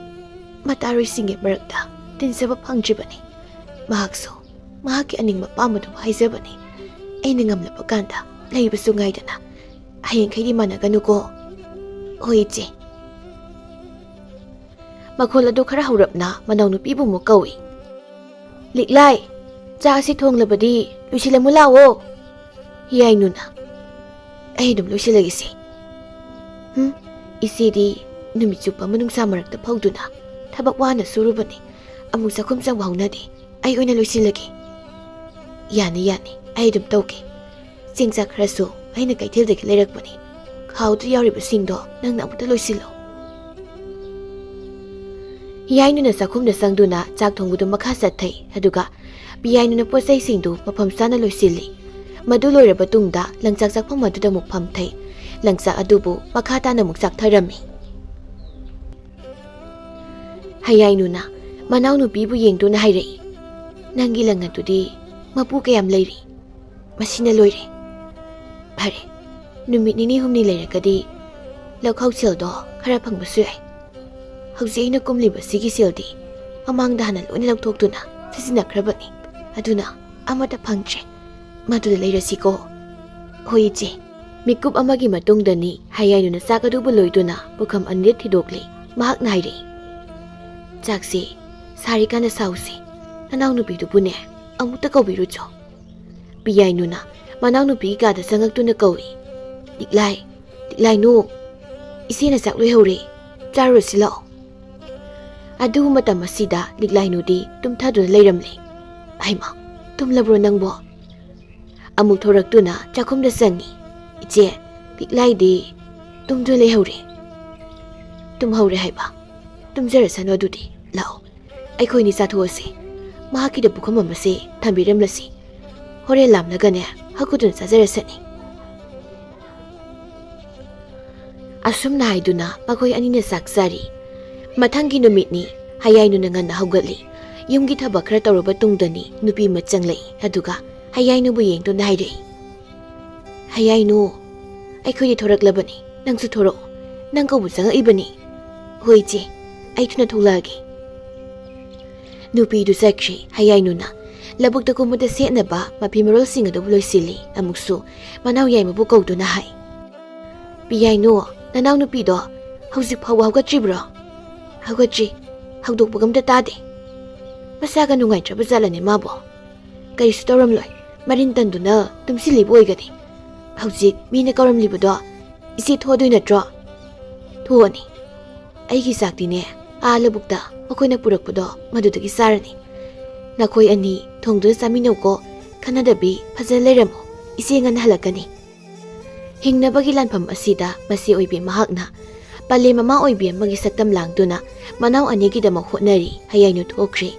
ꯃꯇꯥꯔꯣꯏꯁꯤꯡꯒꯤ ꯃꯔꯛꯇ ꯇꯤꯟꯖꯕ ꯐꯪꯗ꯭ꯔꯤꯕꯅꯤ꯫ ꯃꯍꯥꯛꯁꯨ ꯃꯍꯥꯛꯀꯤ ꯑꯅꯤꯡꯕ ꯑꯄꯥꯝꯕꯗꯨ ꯍꯥꯏꯖꯕꯅꯤ꯫ ꯑꯩꯅ ꯉꯝꯂꯕ ꯀꯥꯟꯗ ꯂꯩꯕꯁꯨ ꯉꯥꯏꯗꯅ꯫ ꯍꯌꯦꯡꯈꯩꯗꯤ ꯃꯥꯟꯅꯒꯅꯨꯀꯣ꯫ ꯍꯣꯏ, ꯏꯆꯦ꯫ ꯃꯈꯣꯜ ꯑꯗꯨ ꯈꯔ ꯍꯧꯔꯞꯅ ꯃꯅꯥꯎꯅꯨꯄꯤꯕꯨ ꯑꯃꯨꯛ ꯀꯧꯏ꯫ "ꯂꯤꯛꯂꯥꯏ, ꯆꯥꯛ ꯑꯁꯤ ꯊꯣꯡꯂꯕꯗꯤ ꯂꯣꯏꯁꯤꯜꯂꯝꯃꯨ ꯂꯥꯛꯑꯣ꯫" ꯍꯤꯌꯥꯏꯅꯨꯅ, "ꯑꯩ ꯑꯗꯨꯝ ꯂꯣꯏꯁꯤꯜꯂꯒꯦꯁꯦ꯫" "ꯍꯨꯝ, ꯏꯆꯦꯗꯤ ꯅꯨꯃꯤꯠ ꯆꯨꯞꯄ ꯑꯃ ꯅꯨꯡꯁꯥ ꯃꯔꯛꯇ ꯐꯧꯗꯨꯅ ꯊꯕꯛ ꯋꯥꯅ ꯁꯨꯔꯨꯕꯅꯤ, ꯑꯃꯨꯛ ꯆꯥꯛꯈꯨꯝ ꯆꯪꯕ ꯍꯧꯅꯗꯦ꯫ ꯑꯩ ꯑꯣꯏꯅ ꯂꯣꯏꯁꯤꯜꯂꯒꯦ꯫" "ꯌꯥꯅꯤ, ꯌꯥꯅꯤ, ꯑꯩ ꯑꯗꯨꯝ ꯇꯧꯒꯦ꯫ ꯆꯦꯡ ꯆꯥꯛ ꯈꯔꯁꯨ ꯑꯩꯅ ꯀꯩꯊꯦꯜꯗꯒꯤ ꯂꯩꯔꯛꯄꯅꯤ꯫ ꯈꯥꯎꯗ ꯌꯥꯎꯔꯤꯕꯁꯤꯡꯗꯣ ꯅꯪꯅ ꯑꯃꯨꯛꯇ ꯂꯣꯏꯁꯤꯜꯂꯣ꯫" ꯍꯤꯌꯥꯏꯅꯨꯅ ꯆꯥꯛꯈꯨꯝꯗ ꯆꯪꯗꯨꯅ ꯆꯥꯛ ꯊꯣꯡꯕꯗꯨ ꯃꯈꯥ ꯆꯠꯊꯩ, ꯑꯗꯨꯒ ꯄꯤꯌꯥꯏꯅꯨꯅ ꯄꯣꯠ ꯆꯩꯁꯤꯡꯗꯨ ꯃꯐꯝ ꯆꯥꯅ ꯂꯣꯏꯁꯤꯜꯂꯤ꯫ ꯃꯗꯨ ꯂꯣꯏꯔꯕ ꯇꯨꯡꯗ ꯂꯪꯆꯥꯛ ꯆꯥꯛꯐꯝ ꯑꯗꯨꯗ ꯑꯃꯨꯛ ꯐꯝꯊꯩ꯫ ꯂꯪꯆꯥꯛ ꯑꯗꯨꯕꯨ ꯃꯈꯥ ꯇꯥꯅ ꯑꯃꯨꯛ ꯆꯥꯛꯊꯔꯝꯃꯤ꯫ ꯍꯌꯥꯏꯅꯨꯅ ꯃꯅꯥꯎꯅꯨꯄꯤꯕꯨ ꯌꯦꯡꯗꯨꯅ ꯍꯥꯏꯔꯛꯏ, "ꯅꯪꯒꯤ ꯂꯪ ꯑꯗꯨꯗꯤ ꯃꯄꯨ ꯀꯌꯥꯝ ꯂꯩꯔꯤ? ꯃꯁꯤꯅ ꯂꯣꯏꯔꯦ꯫ ꯐꯔꯦ, ꯅꯨꯃꯤꯠ ꯅꯤꯅꯤ ꯍꯨꯝꯅꯤ ꯂꯩꯔꯒꯗꯤ ꯂꯧꯈꯥꯎ ꯁꯦꯜꯗꯣ ꯈꯔ ꯐꯪꯕꯁꯨ ꯌꯥꯏ꯫ ꯍꯧꯖꯤꯛ ꯑꯩꯅ ꯀꯨꯝꯂꯤꯕ ꯁꯤꯒꯤ ꯁꯦꯜꯗꯤ ꯃꯃꯥꯡꯗ ꯍꯥꯟꯅ ꯂꯣꯏꯅ ꯂꯧꯊꯣꯛꯇꯨꯅ ꯁꯤꯖꯤꯟꯅꯈ꯭ꯔꯕꯅꯤ, ꯑꯗꯨꯅ ꯑꯃꯠꯇ ꯐꯪꯗ꯭ꯔꯦ꯫ ꯃꯗꯨꯗ ꯂꯩꯔꯁꯤꯀꯣ?" "ꯍꯣꯏ, ꯏꯆꯦ꯫" ꯃꯤꯀꯨꯞ ꯑꯃꯒꯤ ꯃꯇꯨꯡꯗꯅꯤ ꯍꯌꯥꯏꯅꯨꯅ ꯆꯥꯛ ꯑꯗꯨꯕꯨ ꯂꯣꯏꯗꯨꯅ ꯄꯨꯈꯝ ꯑꯅꯤꯔꯛ ꯊꯤꯗꯣꯛꯂꯤ꯫ ꯃꯍꯥꯛꯅ ꯍꯥꯏꯔꯛꯏ, "ꯆꯥꯛꯁꯤ ꯁꯥꯔꯤꯀꯥꯟꯗ ꯁꯥꯎꯁꯤ꯫ ꯅꯅꯥꯎꯅꯨꯄꯤꯗꯨꯕꯨꯅꯦ, ꯑꯃꯨꯛꯇ ꯀꯧꯕꯤꯔꯨꯆꯣ꯫ ꯄꯤꯌꯥꯏꯅꯨꯅ ꯃꯅꯥꯎꯅꯨꯄꯤꯒꯤ ꯀꯥꯗ ꯆꯪꯉꯛꯇꯨꯅ ꯀꯧꯏ, "ꯂꯤꯛꯂꯥꯏ, ꯂꯤꯛꯂꯥꯏꯅꯨ, ꯏꯆꯦꯅ ꯆꯥꯛ ꯂꯣꯏꯍꯧꯔꯦ, ꯆꯥꯔꯨꯔꯁꯤ ꯂꯥꯛꯑꯣ"꯫ ꯑꯗꯨ ꯃꯇꯝ ꯑꯁꯤꯗ ꯂꯤꯛꯂꯥꯏꯅꯨꯗꯤ ꯇꯨꯝꯊꯗꯨꯅ ꯂꯩꯔꯝꯂꯦ꯫ "ꯍꯩꯃꯥ, ꯇꯨꯝꯂꯕ꯭ꯔꯣ ꯅꯪꯕꯣ?" ꯑꯃꯨꯛ ꯊꯣꯔꯛꯇꯨꯅ ꯆꯥꯛꯈꯨꯝꯗ ꯆꯪꯉꯤ꯫ "ꯏꯆꯦ, ꯂꯤꯛꯂꯥꯏꯗꯤ ꯇꯨꯝꯗꯨꯅ ꯂꯩꯍꯧꯔꯦ"꯫ "ꯇꯨꯝꯍꯧꯔꯦ ꯍꯥꯏꯕ? ꯇꯨꯝꯖꯔꯁꯅꯨ ꯑꯗꯨꯗꯤ꯫ ꯂꯥꯛꯑꯣ, ꯑꯩꯈꯣꯏꯅꯤ ꯆꯥꯊꯣꯛꯑꯁꯤ꯫ ꯃꯍꯥꯛꯀꯤꯗ ꯄꯨꯈꯝ ꯑꯃꯁꯦ ꯊꯝꯕꯤꯔꯝꯂꯁꯤ꯫ ꯍꯣꯔꯦꯟ ꯂꯥꯝꯂꯒꯅꯦ, ꯍꯛ ꯈꯨꯗꯨꯅ ꯆꯥꯖꯔꯁꯅꯤ"꯫ ꯑꯁꯨꯝꯅ ꯍꯥꯏꯗꯨꯅ ꯃꯈꯣꯏ ꯑꯅꯤꯅ ꯆꯥꯛ ꯆꯥꯔꯤ꯫ ꯃꯊꯪꯒꯤ ꯅꯨꯃꯤꯠꯅꯤ꯫ ꯍꯌꯥꯏꯅꯨꯅ ꯉꯟꯅ ꯍꯧꯒꯠꯂꯤ꯫ ꯌꯨꯝꯒꯤ ꯊꯕꯛ ꯈꯔ ꯇꯧꯔꯕ ꯇꯨꯡꯗꯅꯤ ꯅꯨꯄꯤ ꯑꯃ ꯆꯪꯂꯛꯏ꯫ ꯑꯗꯨꯒ ꯍꯌꯥꯏꯅꯨꯕꯨ ꯌꯦꯡꯗꯨꯅ ꯍꯥꯏꯔꯛꯏ, "ꯍꯌꯥꯏꯅꯨ, ꯑꯩꯈꯣꯏꯗꯤ ꯊꯣꯔꯛꯂꯕꯅꯤ, ꯅꯪꯁꯨ ꯊꯣꯔꯛꯑꯣ꯫ ꯅꯪ ꯀꯧꯕ ꯆꯪꯉꯛꯏꯕꯅꯤ"꯫ "ꯍꯣꯏ ꯏꯆꯦ, ꯑꯩ ꯊꯨꯅ ꯊꯣꯛꯂꯛꯑꯒꯦ"꯫ ꯅꯨꯄꯤꯗꯨ ꯆꯠꯈ꯭ꯔꯤ꯫ ꯍꯌꯥꯏꯅꯨꯅ ꯂꯧꯕꯨꯛꯇ ꯀꯨꯝꯕꯗ ꯁꯦꯠꯅꯕ ꯃꯐꯤ ꯃꯔꯣꯜꯁꯤꯡ ꯑꯗꯨꯕꯨ ꯂꯣꯏꯁꯤꯜꯂꯤ꯫ ꯑꯃꯨꯛꯁꯨ ꯃꯅꯥꯎ ꯌꯥꯏꯃꯕꯨ ꯀꯧꯗꯨꯅ ꯍꯥꯏ, "ꯄꯤꯌꯥꯏꯅꯨ, ꯅꯅꯥꯎ ꯅꯨꯄꯤꯗꯣ ꯍꯧꯖꯤꯛ ꯐꯥꯎꯕ ꯍꯧꯒꯠꯇ꯭ꯔꯤꯕ꯭ꯔꯣ?" "ꯍꯧꯒꯠꯇ꯭ꯔꯤ, ꯍꯧꯗꯣꯛꯄꯒ ꯑꯝꯇ ꯇꯥꯗꯦ"꯫ "ꯃꯁꯥꯒ ꯅꯨꯡꯉꯥꯏꯇ꯭ꯔꯕ ꯖꯥꯠꯂꯅꯦ ꯃꯥꯕꯣ?" "ꯀꯔꯤꯁꯨ ꯇꯧꯔꯝꯂꯣꯏ, ꯃꯔꯤꯟ ꯇꯟꯗꯨꯅ ꯇꯨꯝꯁꯤꯜꯂꯤꯕ ꯑꯣꯏꯒꯅꯤ꯫ ꯍꯧꯖꯤꯛ ꯃꯤꯅ ꯀꯧꯔꯝꯂꯤꯕꯗꯣ ꯏꯆꯦ ꯊꯣꯛꯑꯗꯣꯏ ꯅꯠꯇ꯭ꯔꯣ?" "ꯊꯣꯛꯑꯅꯤ꯫ ꯑꯩꯒꯤ ꯆꯥꯛꯇꯤꯅꯦ, ꯑꯥ ꯂꯧꯕꯨꯛꯇ ꯃꯈꯣꯏꯅ ꯄꯨꯔꯛꯄꯗꯣ ꯃꯗꯨꯗꯒꯤ ꯆꯥꯔꯅꯤ꯫ ꯅꯈꯣꯏ ꯑꯅꯤ ꯊꯣꯡꯗꯨꯅ ꯆꯥꯃꯤꯟꯅꯧꯀꯣ꯫ ꯈꯟꯅꯗꯕꯤ ꯐꯖꯅ ꯂꯩꯔꯝꯃꯨ꯫ ꯏꯆꯦ ꯉꯟꯅ ꯍꯜꯂꯛꯀꯅꯤ"꯫ ꯍꯤꯡꯅꯕꯒꯤ ꯂꯥꯟꯐꯝ ꯑꯁꯤꯗ ꯃꯆꯦ ꯑꯣꯏꯕꯤ ꯃꯍꯥꯛꯅ ꯄꯂꯦꯝ ꯃꯃꯥ ꯑꯣꯏꯕꯤ ꯑꯃꯒꯤ ꯁꯛꯇꯝ ꯂꯥꯡꯗꯨꯅ ꯃꯅꯥꯎ ꯑꯅꯤꯒꯤꯗꯃꯛ ꯍꯣꯠꯅꯔꯤ꯫ ꯍꯌꯥꯏꯅꯨ ꯊꯣꯛꯈ꯭ꯔꯦ꯫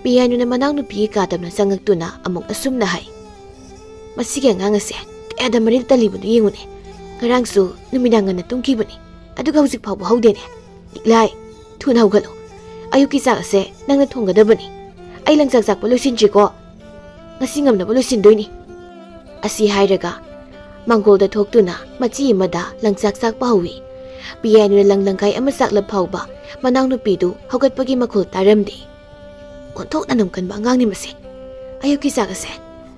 ꯄꯤꯌꯥꯏꯅꯨꯅ ꯃꯅꯥꯎꯅꯨꯄꯤꯒꯤ ꯀꯥ ꯇꯝꯅ ꯆꯪꯉꯛꯇꯨꯅ ꯑꯃꯨꯛ ꯑꯁꯨꯝꯅ ꯍꯥꯏ, "ꯃꯁꯤꯒꯤ ꯑꯉꯥꯡ ꯑꯁꯦ ꯀꯌꯥꯗ ꯃꯔꯤꯜ ꯇꯜꯂꯤꯕꯅꯣ ꯌꯦꯡꯉꯨꯅꯦ꯫ ꯉꯔꯥꯡꯁꯨ ꯅꯨꯃꯤꯗꯥꯡ ꯉꯟꯅ ꯇꯨꯝꯈꯤꯕꯅꯤ, ꯑꯗꯨꯒ ꯍꯧꯖꯤꯛ ꯐꯥꯎꯕ ꯍꯧꯗꯦꯅꯦ꯫ ꯂꯤꯛꯂꯥꯏ, ꯊꯨꯅ ꯍꯧꯒꯠꯂꯨ꯫ ꯑꯌꯨꯛꯀꯤ ꯆꯥꯛ ꯑꯁꯦ ꯅꯪꯅ ꯊꯣꯡꯒꯗꯕꯅꯤ꯫ ꯑꯩ ꯂꯪꯆꯥꯛ ꯆꯥꯛꯄ ꯂꯣꯏꯁꯤꯟꯗ꯭ꯔꯤꯀꯣ꯫ ꯉꯁꯤ ꯉꯝꯅꯕ ꯂꯣꯏꯁꯤꯟꯗꯣꯏꯅꯤ"꯫ ꯑꯁꯤ ꯍꯥꯏꯔꯒ ꯃꯥꯡꯒꯣꯜꯗ ꯊꯣꯛꯇꯨꯅ ꯃꯆꯤ ꯑꯃꯗ ꯂꯪꯆꯥꯛ ꯆꯥꯛꯄ ꯍꯧꯏ꯫ ꯄꯤꯌꯥꯏꯅꯨꯅ ꯂꯪ ꯂꯪꯈꯥꯏ ꯑꯃ ꯆꯥꯛꯂ ꯐꯥꯎꯕ ꯃꯅꯥꯎꯅꯨꯄꯤꯗꯨ ꯍꯧꯒꯠꯄꯒꯤ ꯃꯈꯣꯜ ꯇꯥꯔꯝꯗꯦ꯫ "ꯑꯣꯟꯊꯣꯛꯅ ꯅꯝꯀꯟꯕ ꯑꯉꯥꯡꯅꯤ ꯃꯁꯦ꯫ ꯑꯌꯨꯛꯀꯤ ꯆꯥꯛ ꯑꯁꯦ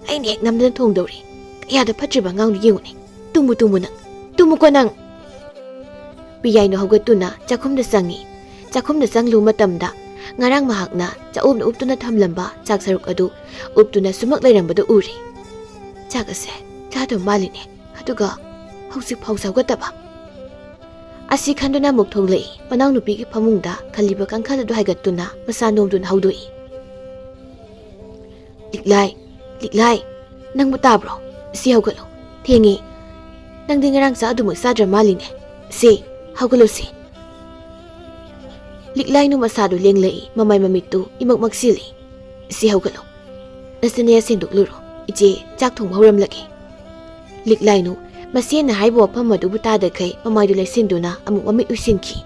ꯑꯩꯅ ꯍꯦꯛ ꯅꯝꯗꯅ ꯊꯣꯡꯗꯧꯔꯤ꯫ ꯀꯌꯥꯗ ꯐꯠꯇ꯭ꯔꯤꯕ ꯑꯉꯥꯡꯅꯣ ꯌꯦꯡꯉꯨꯅꯦ꯫ ꯇꯨꯝꯃꯨ, ꯇꯨꯝꯃꯨ ꯅꯪ꯫ ꯇꯨꯝꯃꯨꯀꯣ ꯅꯪ"꯫ ꯄꯤꯌꯥꯏꯅꯨ ꯍꯧꯒꯠꯇꯨꯅ ꯆꯥꯛꯈꯨꯝꯗ ꯆꯪꯉꯤ꯫ ꯆꯥꯛꯈꯨꯝꯗ ꯆꯪꯂꯨꯕ ꯃꯇꯝꯗ ꯉꯔꯥꯡ ꯃꯍꯥꯛꯅ ꯆꯥꯛꯎꯞꯅ ꯎꯞꯇꯨꯅ ꯊꯝꯂꯝꯕ ꯆꯥꯛ ꯁꯔꯨꯛ ꯑꯗꯨ ꯎꯞꯇꯨꯅ ꯁꯨꯃꯛ ꯂꯩꯔꯝꯕꯗꯨ ꯎꯔꯦ꯫ ꯆꯥꯛ ꯑꯁꯦ ꯆꯥꯗꯕ ꯃꯥꯜꯂꯤꯅꯦ, ꯑꯗꯨꯒ ꯍꯧꯖꯤꯛ ꯐꯥꯎꯁꯨ ꯍꯧꯒꯠꯇꯕ꯫ ꯑꯁꯤ ꯈꯟꯗꯨꯅ ꯑꯃꯨꯛ ꯊꯣꯛꯂꯛꯏ꯫ ꯃꯅꯥꯎꯅꯨꯄꯤꯒꯤ ꯐꯃꯨꯡꯗ ꯈꯜꯂꯤꯕ ꯀꯥꯡꯈꯜ ꯑꯗꯨ ꯍꯥꯏꯒꯠꯇꯨꯅ ꯃꯁꯥ ꯅꯣꯝꯗꯨꯅ ꯍꯧꯗꯣꯛꯏ꯫ "ꯂꯤꯛꯂꯥꯏ, ꯂꯤꯛꯂꯥꯏ, ꯅꯪꯕꯨ ꯇꯥꯕ꯭ꯔꯣ? ꯁꯤ ꯍꯧꯒꯠꯂꯣ, ꯊꯦꯡꯉꯦ꯫ ꯅꯪꯗꯤ ꯉꯔꯥꯡ ꯆꯥꯛ ꯑꯗꯨꯃꯛ ꯆꯥꯗ꯭ꯔ ꯃꯥꯜꯂꯤꯅꯦ꯫ ꯁꯤ, ꯍꯧꯒꯠꯂꯣ ꯁꯤ꯫" ꯂꯤꯛꯂꯥꯏꯅꯨ ꯃꯁꯥꯗꯨ ꯂꯦꯡꯂꯛꯏ, ꯃꯃꯥꯏ ꯃꯃꯤꯠꯇꯨ ꯏꯃꯛ ꯃꯛꯁꯤꯜꯂꯤ꯫ "ꯁꯤ ꯍꯧꯒꯠꯂꯣ, ꯅꯁꯤꯅ ꯁꯦꯡꯗꯣꯛꯂꯨꯔꯣ, ꯏꯆꯦ ꯆꯥꯛ ꯊꯣꯡꯕ ꯍꯧꯔꯝꯂꯒꯦ꯫" ꯂꯤꯛꯂꯥꯏꯅꯨ ꯃꯆꯦꯅ ꯍꯥꯏꯕ ꯋꯥꯐꯝ ꯑꯗꯨꯕꯨ ꯇꯥꯗꯈꯩ ꯃꯃꯥꯏꯗꯨ ꯂꯩꯁꯤꯟꯗꯨꯅ ꯑꯃꯨꯛ ꯃꯃꯤꯠ ꯎꯏꯁꯤꯟꯈꯤ꯫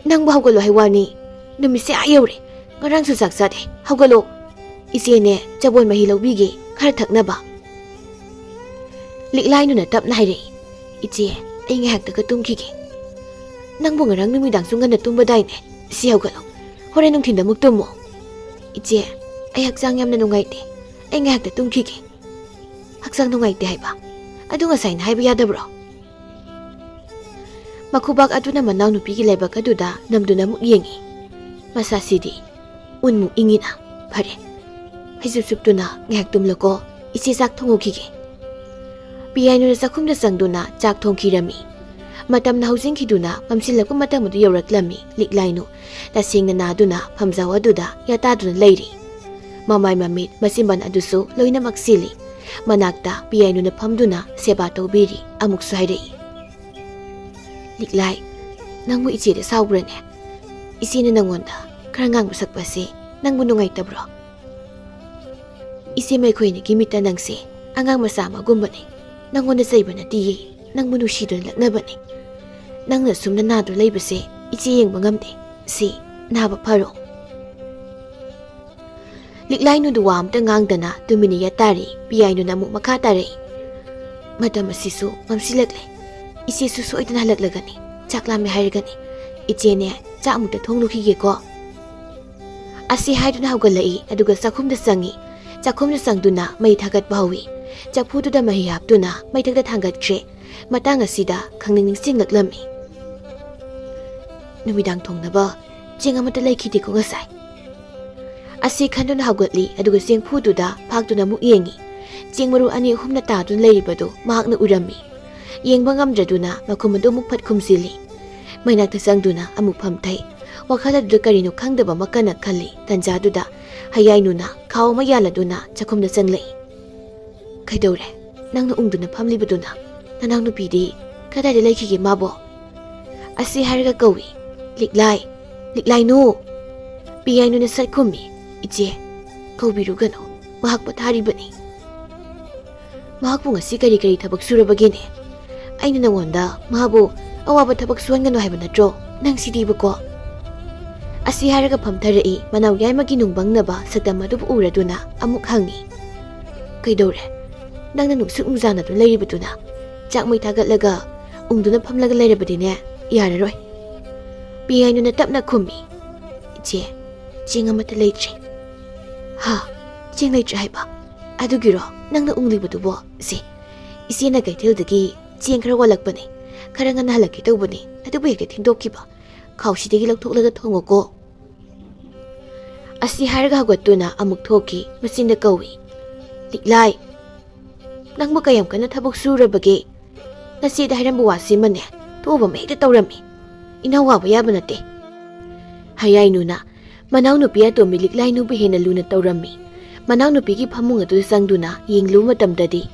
"ꯅꯪꯕꯨ ꯍꯧꯒꯠꯂꯣ ꯍꯥꯏ ꯋꯥꯅꯤ, ꯅꯨꯃꯤꯠꯁꯦ ꯑꯥ ꯌꯧꯔꯦ, ꯉꯔꯥꯡꯁꯨ ꯆꯥꯛ ꯆꯥꯗꯦ, ꯍꯧꯒꯠꯂꯣ꯫ ꯏꯆꯦꯅꯦ ꯆꯕꯣꯟ ꯃꯍꯤ ꯂꯧꯕꯤꯒꯦ, ꯈꯔ ꯊꯛꯅꯕ꯫" ꯂꯤꯛꯂꯥꯏꯅꯨꯅ ꯇꯞꯅ ꯍꯥꯏꯔꯛꯏ, "ꯏꯆꯦ, ꯑꯩ ꯉꯥꯏꯍꯥꯛꯇꯒ ꯇꯨꯝꯈꯤꯒꯦ꯫" "ꯅꯪꯕꯨ ꯉꯔꯥꯡ ꯅꯨꯃꯤꯗꯥꯡꯁꯨ ꯉꯟꯅ ꯇꯨꯝꯕꯗꯥꯏꯅꯦ? ꯁꯤ ꯍꯧꯒꯠꯂꯣ, ꯍꯣꯔꯦꯟ ꯅꯨꯡꯊꯤꯟꯗ ꯑꯃꯨꯛ ꯇꯨꯝꯃꯣ꯫" "ꯏꯆꯦ, ꯑꯩ ꯍꯛꯆꯥꯡ ꯌꯥꯝꯅ ꯅꯨꯡꯉꯥꯏꯇꯦ, ꯑꯩ ꯉꯥꯏꯍꯥꯛꯇ ꯇꯨꯝꯈꯤꯒꯦ꯫" "ꯍꯛꯆꯥꯡ ꯅꯨꯡꯉꯥꯏꯇꯦ ꯍꯥꯏꯕ? ꯑꯗꯨ ꯉꯁꯥꯏꯅ ꯍꯥꯏꯕ ꯌꯥꯗꯕ꯭ꯔꯣ?" ꯃꯈꯨꯕꯥꯛ ꯑꯗꯨꯅ ꯃꯅꯥꯎꯅꯨꯄꯤꯒꯤ ꯂꯥꯏꯕꯛ ꯑꯗꯨꯗ ꯅꯝꯗꯨꯅ ꯑꯃꯨꯛ ꯌꯦꯡꯉꯤ꯫ ꯃꯁꯥꯁꯤꯗꯤ ꯎꯟꯃꯨꯛ ꯏꯪꯉꯤꯅ꯫ "ꯐꯔꯦ, ꯐꯩꯖꯨꯞ ꯁꯨꯞꯇꯨꯅ ꯉꯥꯏꯍꯥꯛ ꯇꯨꯝꯂꯀꯣ, ꯏꯆꯦ ꯆꯥꯛ ꯊꯣꯡꯉꯨꯈꯤꯒꯦ꯫" ꯄꯤꯌꯥꯏꯅꯨꯅ ꯆꯥꯛꯈꯨꯝꯗ ꯆꯪꯗꯨꯅ ꯆꯥꯛ ꯊꯣꯡꯈꯤꯔꯝꯃꯤ꯫ ꯃꯇꯝꯅ ꯍꯧꯖꯤꯟꯈꯤꯗꯨꯅ ꯃꯝꯁꯤꯜꯂꯛꯄ ꯃꯇꯝ ꯑꯗꯨ ꯌꯧꯔꯛꯂꯝꯃꯤ꯫ ꯂꯤꯛꯂꯥꯏꯅꯨ ꯇꯁꯦꯡꯅ ꯅꯥꯗꯨꯅ ꯐꯝꯖꯥꯎ ꯑꯗꯨꯗ ꯌꯥꯇꯥꯗꯨꯅ ꯂꯩꯔꯤ꯫ ꯃꯃꯥꯏ ꯃꯃꯤꯠ ꯃꯆꯤꯟꯕꯥꯟ ꯑꯗꯨꯁꯨ ꯂꯣꯏꯅꯃꯛ ꯁꯤꯜꯂꯤ꯫ ꯃꯅꯥꯛꯇ ꯄꯤꯌꯥꯏꯅꯨꯅ ꯐꯝꯗꯨꯅ ꯁꯦꯕꯥ ꯇꯧꯕꯤꯔꯤ꯫ ꯑꯃꯨꯛꯁꯨ ꯍꯥꯏꯔꯛꯏ, "ꯂꯤꯛꯂꯥꯏ, ꯅꯪꯕꯨ ꯏꯆꯦꯗ ꯁꯥꯎꯕ꯭ꯔꯅꯦ? ꯏꯆꯦꯅ ꯅꯪꯉꯣꯟꯗ ꯈꯔ ꯉꯥꯡꯕ ꯁꯛꯄꯁꯦ ꯅꯪꯕꯨ ꯅꯨꯡꯉꯥꯏꯇꯕ꯭ꯔꯣ? ꯏꯆꯦ ꯃꯩꯈꯣꯏꯅꯤꯒꯤ ꯃꯤꯠꯇ ꯅꯪꯁꯦ ꯑꯉꯥꯡ ꯃꯆꯥ ꯑꯃꯒꯨꯝꯕꯅꯤ꯫ ꯅꯪꯉꯣꯟꯗ ꯆꯩꯕ ꯅꯠꯇꯤꯌꯦ, ꯅꯪꯕꯨ ꯅꯨꯡꯁꯤꯗꯨꯅ ꯂꯛꯅꯕꯅꯤ꯫ ꯅꯪꯅ ꯁꯨꯝꯅ ꯅꯥꯗꯨ ꯂꯩꯕꯁꯦ ꯏꯆꯦ ꯌꯦꯡꯕ ꯉꯝꯗꯦ꯫ ꯁꯤ, ꯅꯥꯕ ꯐꯔꯣ꯫" ꯂꯤꯛꯂꯥꯏꯅꯨꯗꯨ ꯋꯥ ꯑꯝꯇ ꯉꯥꯡꯗꯅ ꯇꯨꯃꯤꯟꯅ ꯌꯥꯇꯥꯔꯤ꯫ ꯄꯤꯌꯥꯏꯅꯨꯅ ꯑꯃꯨꯛ ꯃꯈꯥ ꯇꯥꯔꯛꯏ, "ꯃꯇꯝ ꯑꯁꯤꯁꯨ ꯃꯝꯁꯤꯜꯂꯛꯂꯦ꯫ ꯏꯆꯦꯁꯨ ꯁꯣꯏꯗꯅ ꯍꯜꯂꯛꯂꯒꯅꯤ꯫ ꯆꯥꯛ ꯂꯥꯝꯃꯦ ꯍꯥꯏꯔꯒꯅꯤ꯫ ꯏꯆꯦꯅꯦ, ꯆꯥꯛ ꯑꯃꯨꯛꯇ ꯊꯣꯡꯂꯨꯈꯤꯒꯦꯀꯣ꯫" ꯑꯁꯤ ꯍꯥꯏꯗꯨꯅ ꯍꯧꯒꯠꯂꯛꯏ, ꯑꯗꯨꯒ ꯆꯥꯛꯈꯨꯝꯗ ꯆꯪꯉꯤ꯫ ꯆꯥꯛꯈꯨꯝꯗ ꯆꯪꯗꯨꯅ ꯃꯩ ꯊꯥꯒꯠꯄ ꯍꯧꯏ꯫ ꯆꯐꯨꯗꯨꯗ ꯃꯍꯤ ꯍꯥꯞꯇꯨꯅ ꯃꯩꯊꯛꯇ ꯊꯥꯡꯒꯠꯈ꯭ꯔꯦ꯫ ꯃꯇꯥꯡ ꯑꯁꯤꯗ ꯈꯪꯅꯤꯡ ꯅꯤꯡꯁꯤꯡꯂꯛꯂꯝꯃꯤ꯫ "ꯅꯨꯃꯤꯗꯥꯡ ꯊꯣꯡꯅꯕ ꯆꯦꯡ ꯑꯃꯠꯇ ꯂꯩꯈꯤꯗꯦꯀꯣ ꯉꯁꯥꯏ꯫ ꯑꯁꯤ ꯈꯟꯗꯨꯅ ꯍꯧꯒꯠꯂꯤ, ꯑꯗꯨꯒ ꯆꯦꯡꯐꯨꯗꯨꯗ ꯐꯥꯛꯇꯨꯅ ꯑꯃꯨꯛ ꯌꯦꯡꯉꯤ꯫ ꯆꯦꯡ ꯃꯔꯨ ꯑꯅꯤ ꯑꯍꯨꯝꯅ ꯇꯥꯗꯨꯅ ꯂꯩꯔꯤꯕꯗꯨ ꯃꯍꯥꯛꯅ ꯎꯔꯝꯃꯤ꯫ ꯌꯦꯡꯕ ꯉꯝꯗ꯭ꯔꯗꯨꯅ ꯃꯈꯨꯝ ꯑꯗꯨ ꯑꯃꯨꯛ ꯐꯠ ꯈꯨꯝꯖꯤꯜꯂꯤ꯫ ꯃꯩꯅꯥꯛꯇ ꯆꯪꯗꯨꯅ ꯑꯃꯨꯛ ꯐꯝꯊꯩ꯫ ꯋꯥꯈꯜ ꯑꯗꯨꯗ ꯀꯔꯤꯅꯣ ꯈꯪꯗꯕ ꯑꯃ ꯀꯟꯅ ꯈꯜꯂꯤ꯫ ꯇꯟꯖꯥꯗꯨꯗ ꯍꯌꯥꯏꯅꯨꯅ ꯈꯥꯎ ꯑꯃ ꯌꯥꯜꯂꯗꯨꯅ ꯆꯥꯛꯈꯨꯝꯗ ꯆꯪꯂꯛꯏ꯫ "ꯀꯩꯗꯧꯔꯦ? ꯅꯪꯅ ꯎꯪꯗꯨꯅ ꯐꯝꯂꯤꯕꯗꯨꯅ? ꯅꯅꯥꯎꯅꯨꯄꯤꯗꯤ ꯀꯗꯥꯏꯗ ꯂꯩꯈꯤꯒꯦ ꯃꯥꯕꯣ?" ꯑꯁꯤ ꯍꯥꯏꯔꯒ ꯀꯧꯏ, "ꯂꯤꯛꯂꯥꯏ, ꯂꯤꯛꯂꯥꯏꯅꯨ!" ꯄꯤꯌꯥꯏꯅꯨꯅ ꯁꯠ ꯈꯨꯝꯃꯤ, "ꯏꯆꯦ, ꯀꯧꯕꯤꯔꯨꯒꯅꯨ, ꯃꯍꯥꯛ ꯄꯣꯊꯥꯔꯤꯕꯅꯤ꯫" "ꯃꯍꯥꯛꯄꯨ ꯉꯁꯤ ꯀꯔꯤ ꯀꯔꯤ ꯊꯕꯛ ꯁꯨꯔꯕꯒꯦꯅꯦ? ꯑꯩꯅ ꯅꯉꯣꯟꯗ ꯃꯥꯕꯨ ꯑꯋꯥꯕ ꯊꯕꯛ ꯁꯨꯍꯟꯒꯅꯨ ꯍꯥꯏꯕ ꯅꯠꯇ꯭ꯔꯣ? ꯅꯪ ꯁꯤꯗꯤꯕꯀꯣ!" ꯑꯁꯤ ꯍꯥꯏꯔꯒ ꯐꯝꯊꯔꯛꯏ, ꯃꯅꯥꯎ ꯌꯥꯏꯃꯒꯤ ꯅꯨꯡꯕꯪꯅꯕ ꯁꯛꯇꯝ ꯑꯗꯨꯕꯨ ꯎꯔꯗꯨꯅ ꯑꯃꯨꯛ ꯍꯪꯉꯤ, "ꯀꯩꯗꯧꯔꯦ? ꯅꯪꯅ ꯅꯨꯡꯁꯨꯛ ꯅꯨꯡꯖꯥꯅꯗꯨꯅ ꯂꯩꯔꯤꯕꯗꯨꯅ? ꯆꯥꯛ ꯃꯩ ꯊꯥꯒꯠꯂꯒ ꯎꯪꯗꯨꯅ ꯐꯝꯂꯒ ꯂꯩꯔꯕꯗꯤꯅꯦ, ꯌꯥꯔꯔꯣꯏ꯫" ꯄꯤꯌꯥꯏꯅꯨꯅ ꯇꯞꯅ ꯈꯨꯝꯃꯤ, "ꯏꯆꯦ, ꯆꯦꯡ ꯑꯃꯠꯇ ꯂꯩꯇ꯭ꯔꯦ꯫" "ꯍꯥ? ꯆꯦꯡ ꯂꯩꯇ꯭ꯔꯦ ꯍꯥꯏꯕ? ꯑꯗꯨꯒꯤꯔꯣ ꯅꯪꯅ ꯎꯪꯂꯤꯕꯗꯨꯕꯣ? ꯁꯦ, ꯏꯆꯦꯅ ꯀꯩꯊꯦꯜꯗꯒꯤ ꯆꯦꯡ ꯈꯔ ꯋꯥꯠꯂꯛꯄꯅꯦ, ꯈꯔ ꯉꯟꯅ ꯍꯜꯂꯛꯀꯦ ꯇꯧꯕꯅꯦ, ꯑꯗꯨꯕꯨ ꯍꯦꯛꯇ ꯊꯦꯡꯗꯣꯛꯈꯤꯕ꯫ ꯈꯥꯎꯁꯤꯗꯒꯤ ꯂꯧꯊꯣꯛꯂꯒ ꯊꯣꯡꯉꯨꯀꯣ꯫" ꯑꯁꯤ ꯍꯥꯏꯔꯒ ꯍꯧꯒꯠꯇꯨꯅ ꯑꯃꯨꯛ ꯊꯣꯛꯈꯤ꯫ ꯃꯆꯤꯟꯗ ꯀꯧꯏ, "ꯂꯤꯛꯂꯥꯏ, ꯅꯪꯕꯨ ꯀꯌꯥꯝ ꯀꯟꯅ ꯊꯕꯛ ꯁꯨꯔꯕꯒꯦ? ꯅꯆꯦꯗ ꯍꯥꯏꯔꯝꯕ ꯋꯥꯁꯤꯃꯅꯦ, ꯊꯣꯛꯑꯕ ꯑꯃ ꯍꯦꯛꯇ ꯇꯧꯔꯝꯃꯤ꯫ ꯏꯅꯥꯎ ꯋꯥꯕ ꯌꯥꯕ ꯅꯠꯇꯦ꯫" ꯍꯌꯥꯏꯅꯨꯅ ꯃꯅꯥꯎꯅꯨꯄꯤ ꯑꯇꯣꯝꯕꯤ ꯂꯤꯛꯂꯥꯏꯅꯨꯕꯨ ꯍꯦꯟꯅ ꯂꯨꯅ ꯇꯧꯔꯝꯃꯤ꯫ ꯃꯅꯥꯎꯅꯨꯄꯤꯒꯤ ꯐꯃꯨꯡ ꯑꯗꯨꯗ ꯆꯪꯗꯨꯅ ꯌꯦꯡꯂꯨꯕ ꯃꯇꯝꯗꯗꯤ,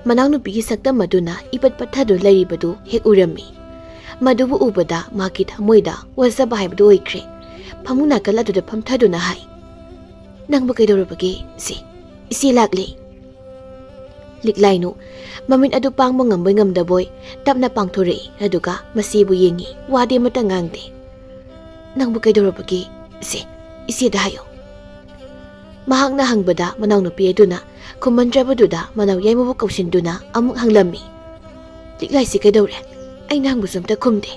ꯃꯅꯥꯎꯅꯨꯄꯤꯒꯤ ꯁꯛꯇꯝ ꯑꯗꯨꯅ ꯏꯄꯠ ꯄꯠꯊꯗꯨꯅ ꯂꯩꯔꯤꯕꯗꯨ ꯍꯦꯛ ꯎꯔꯝꯃꯤ꯫ ꯃꯗꯨꯕꯨ ꯎꯕꯗ ꯃꯍꯥꯛꯀꯤ ꯊꯃꯣꯏꯗ ꯋꯥꯖꯕ ꯍꯥꯏꯕꯗꯨ ꯑꯣꯏꯈ꯭ꯔꯦ꯫ ꯐꯃꯨꯡ ꯅꯥꯀꯜ ꯑꯗꯨꯗ ꯐꯝꯊꯗꯨꯅ ꯍꯥꯏ, "ꯅꯪꯕꯨ ꯀꯩꯗꯧꯔꯕꯒꯦ? ꯁꯦ, ꯏꯆꯦ ꯂꯥꯛꯂꯦ꯫" ꯂꯤꯛꯂꯥꯏꯅꯨ ꯃꯃꯤꯠ ꯑꯗꯨ ꯄꯥꯡꯕ ꯉꯝꯕꯣꯏ ꯉꯝꯗꯕꯣꯏ ꯇꯞꯅ ꯄꯥꯡꯊꯣꯔꯛꯏ, ꯑꯗꯨꯒ ꯃꯆꯦꯕꯨ ꯌꯦꯡꯉꯤ, ꯋꯥꯗꯤ ꯑꯃꯠꯇ ꯉꯥꯡꯗꯦ꯫ "ꯅꯪꯕꯨ ꯀꯩꯗꯧꯔꯕꯒꯦ? ꯁꯦ, ꯏꯆꯦꯗ ꯍꯥꯏꯌꯨ꯫" ꯃꯍꯥꯛꯅ ꯍꯪꯕꯗ ꯃꯅꯥꯎꯅꯨꯄꯤ ꯑꯗꯨꯅ ꯈꯨꯝꯃꯟꯗ꯭ꯔꯕꯗꯨꯗ ꯃꯅꯥꯎ ꯌꯥꯏꯃꯕꯨ ꯀꯧꯁꯤꯟꯗꯨꯅ ꯑꯃꯨꯛ ꯍꯪꯂꯝꯃꯤ, "ꯂꯤꯛꯂꯥꯏꯁꯤ ꯀꯩꯗꯧꯔꯦ? ꯑꯩꯅ ꯍꯪꯕꯁꯨ ꯑꯝꯇ ꯈꯨꯝꯗꯦ꯫"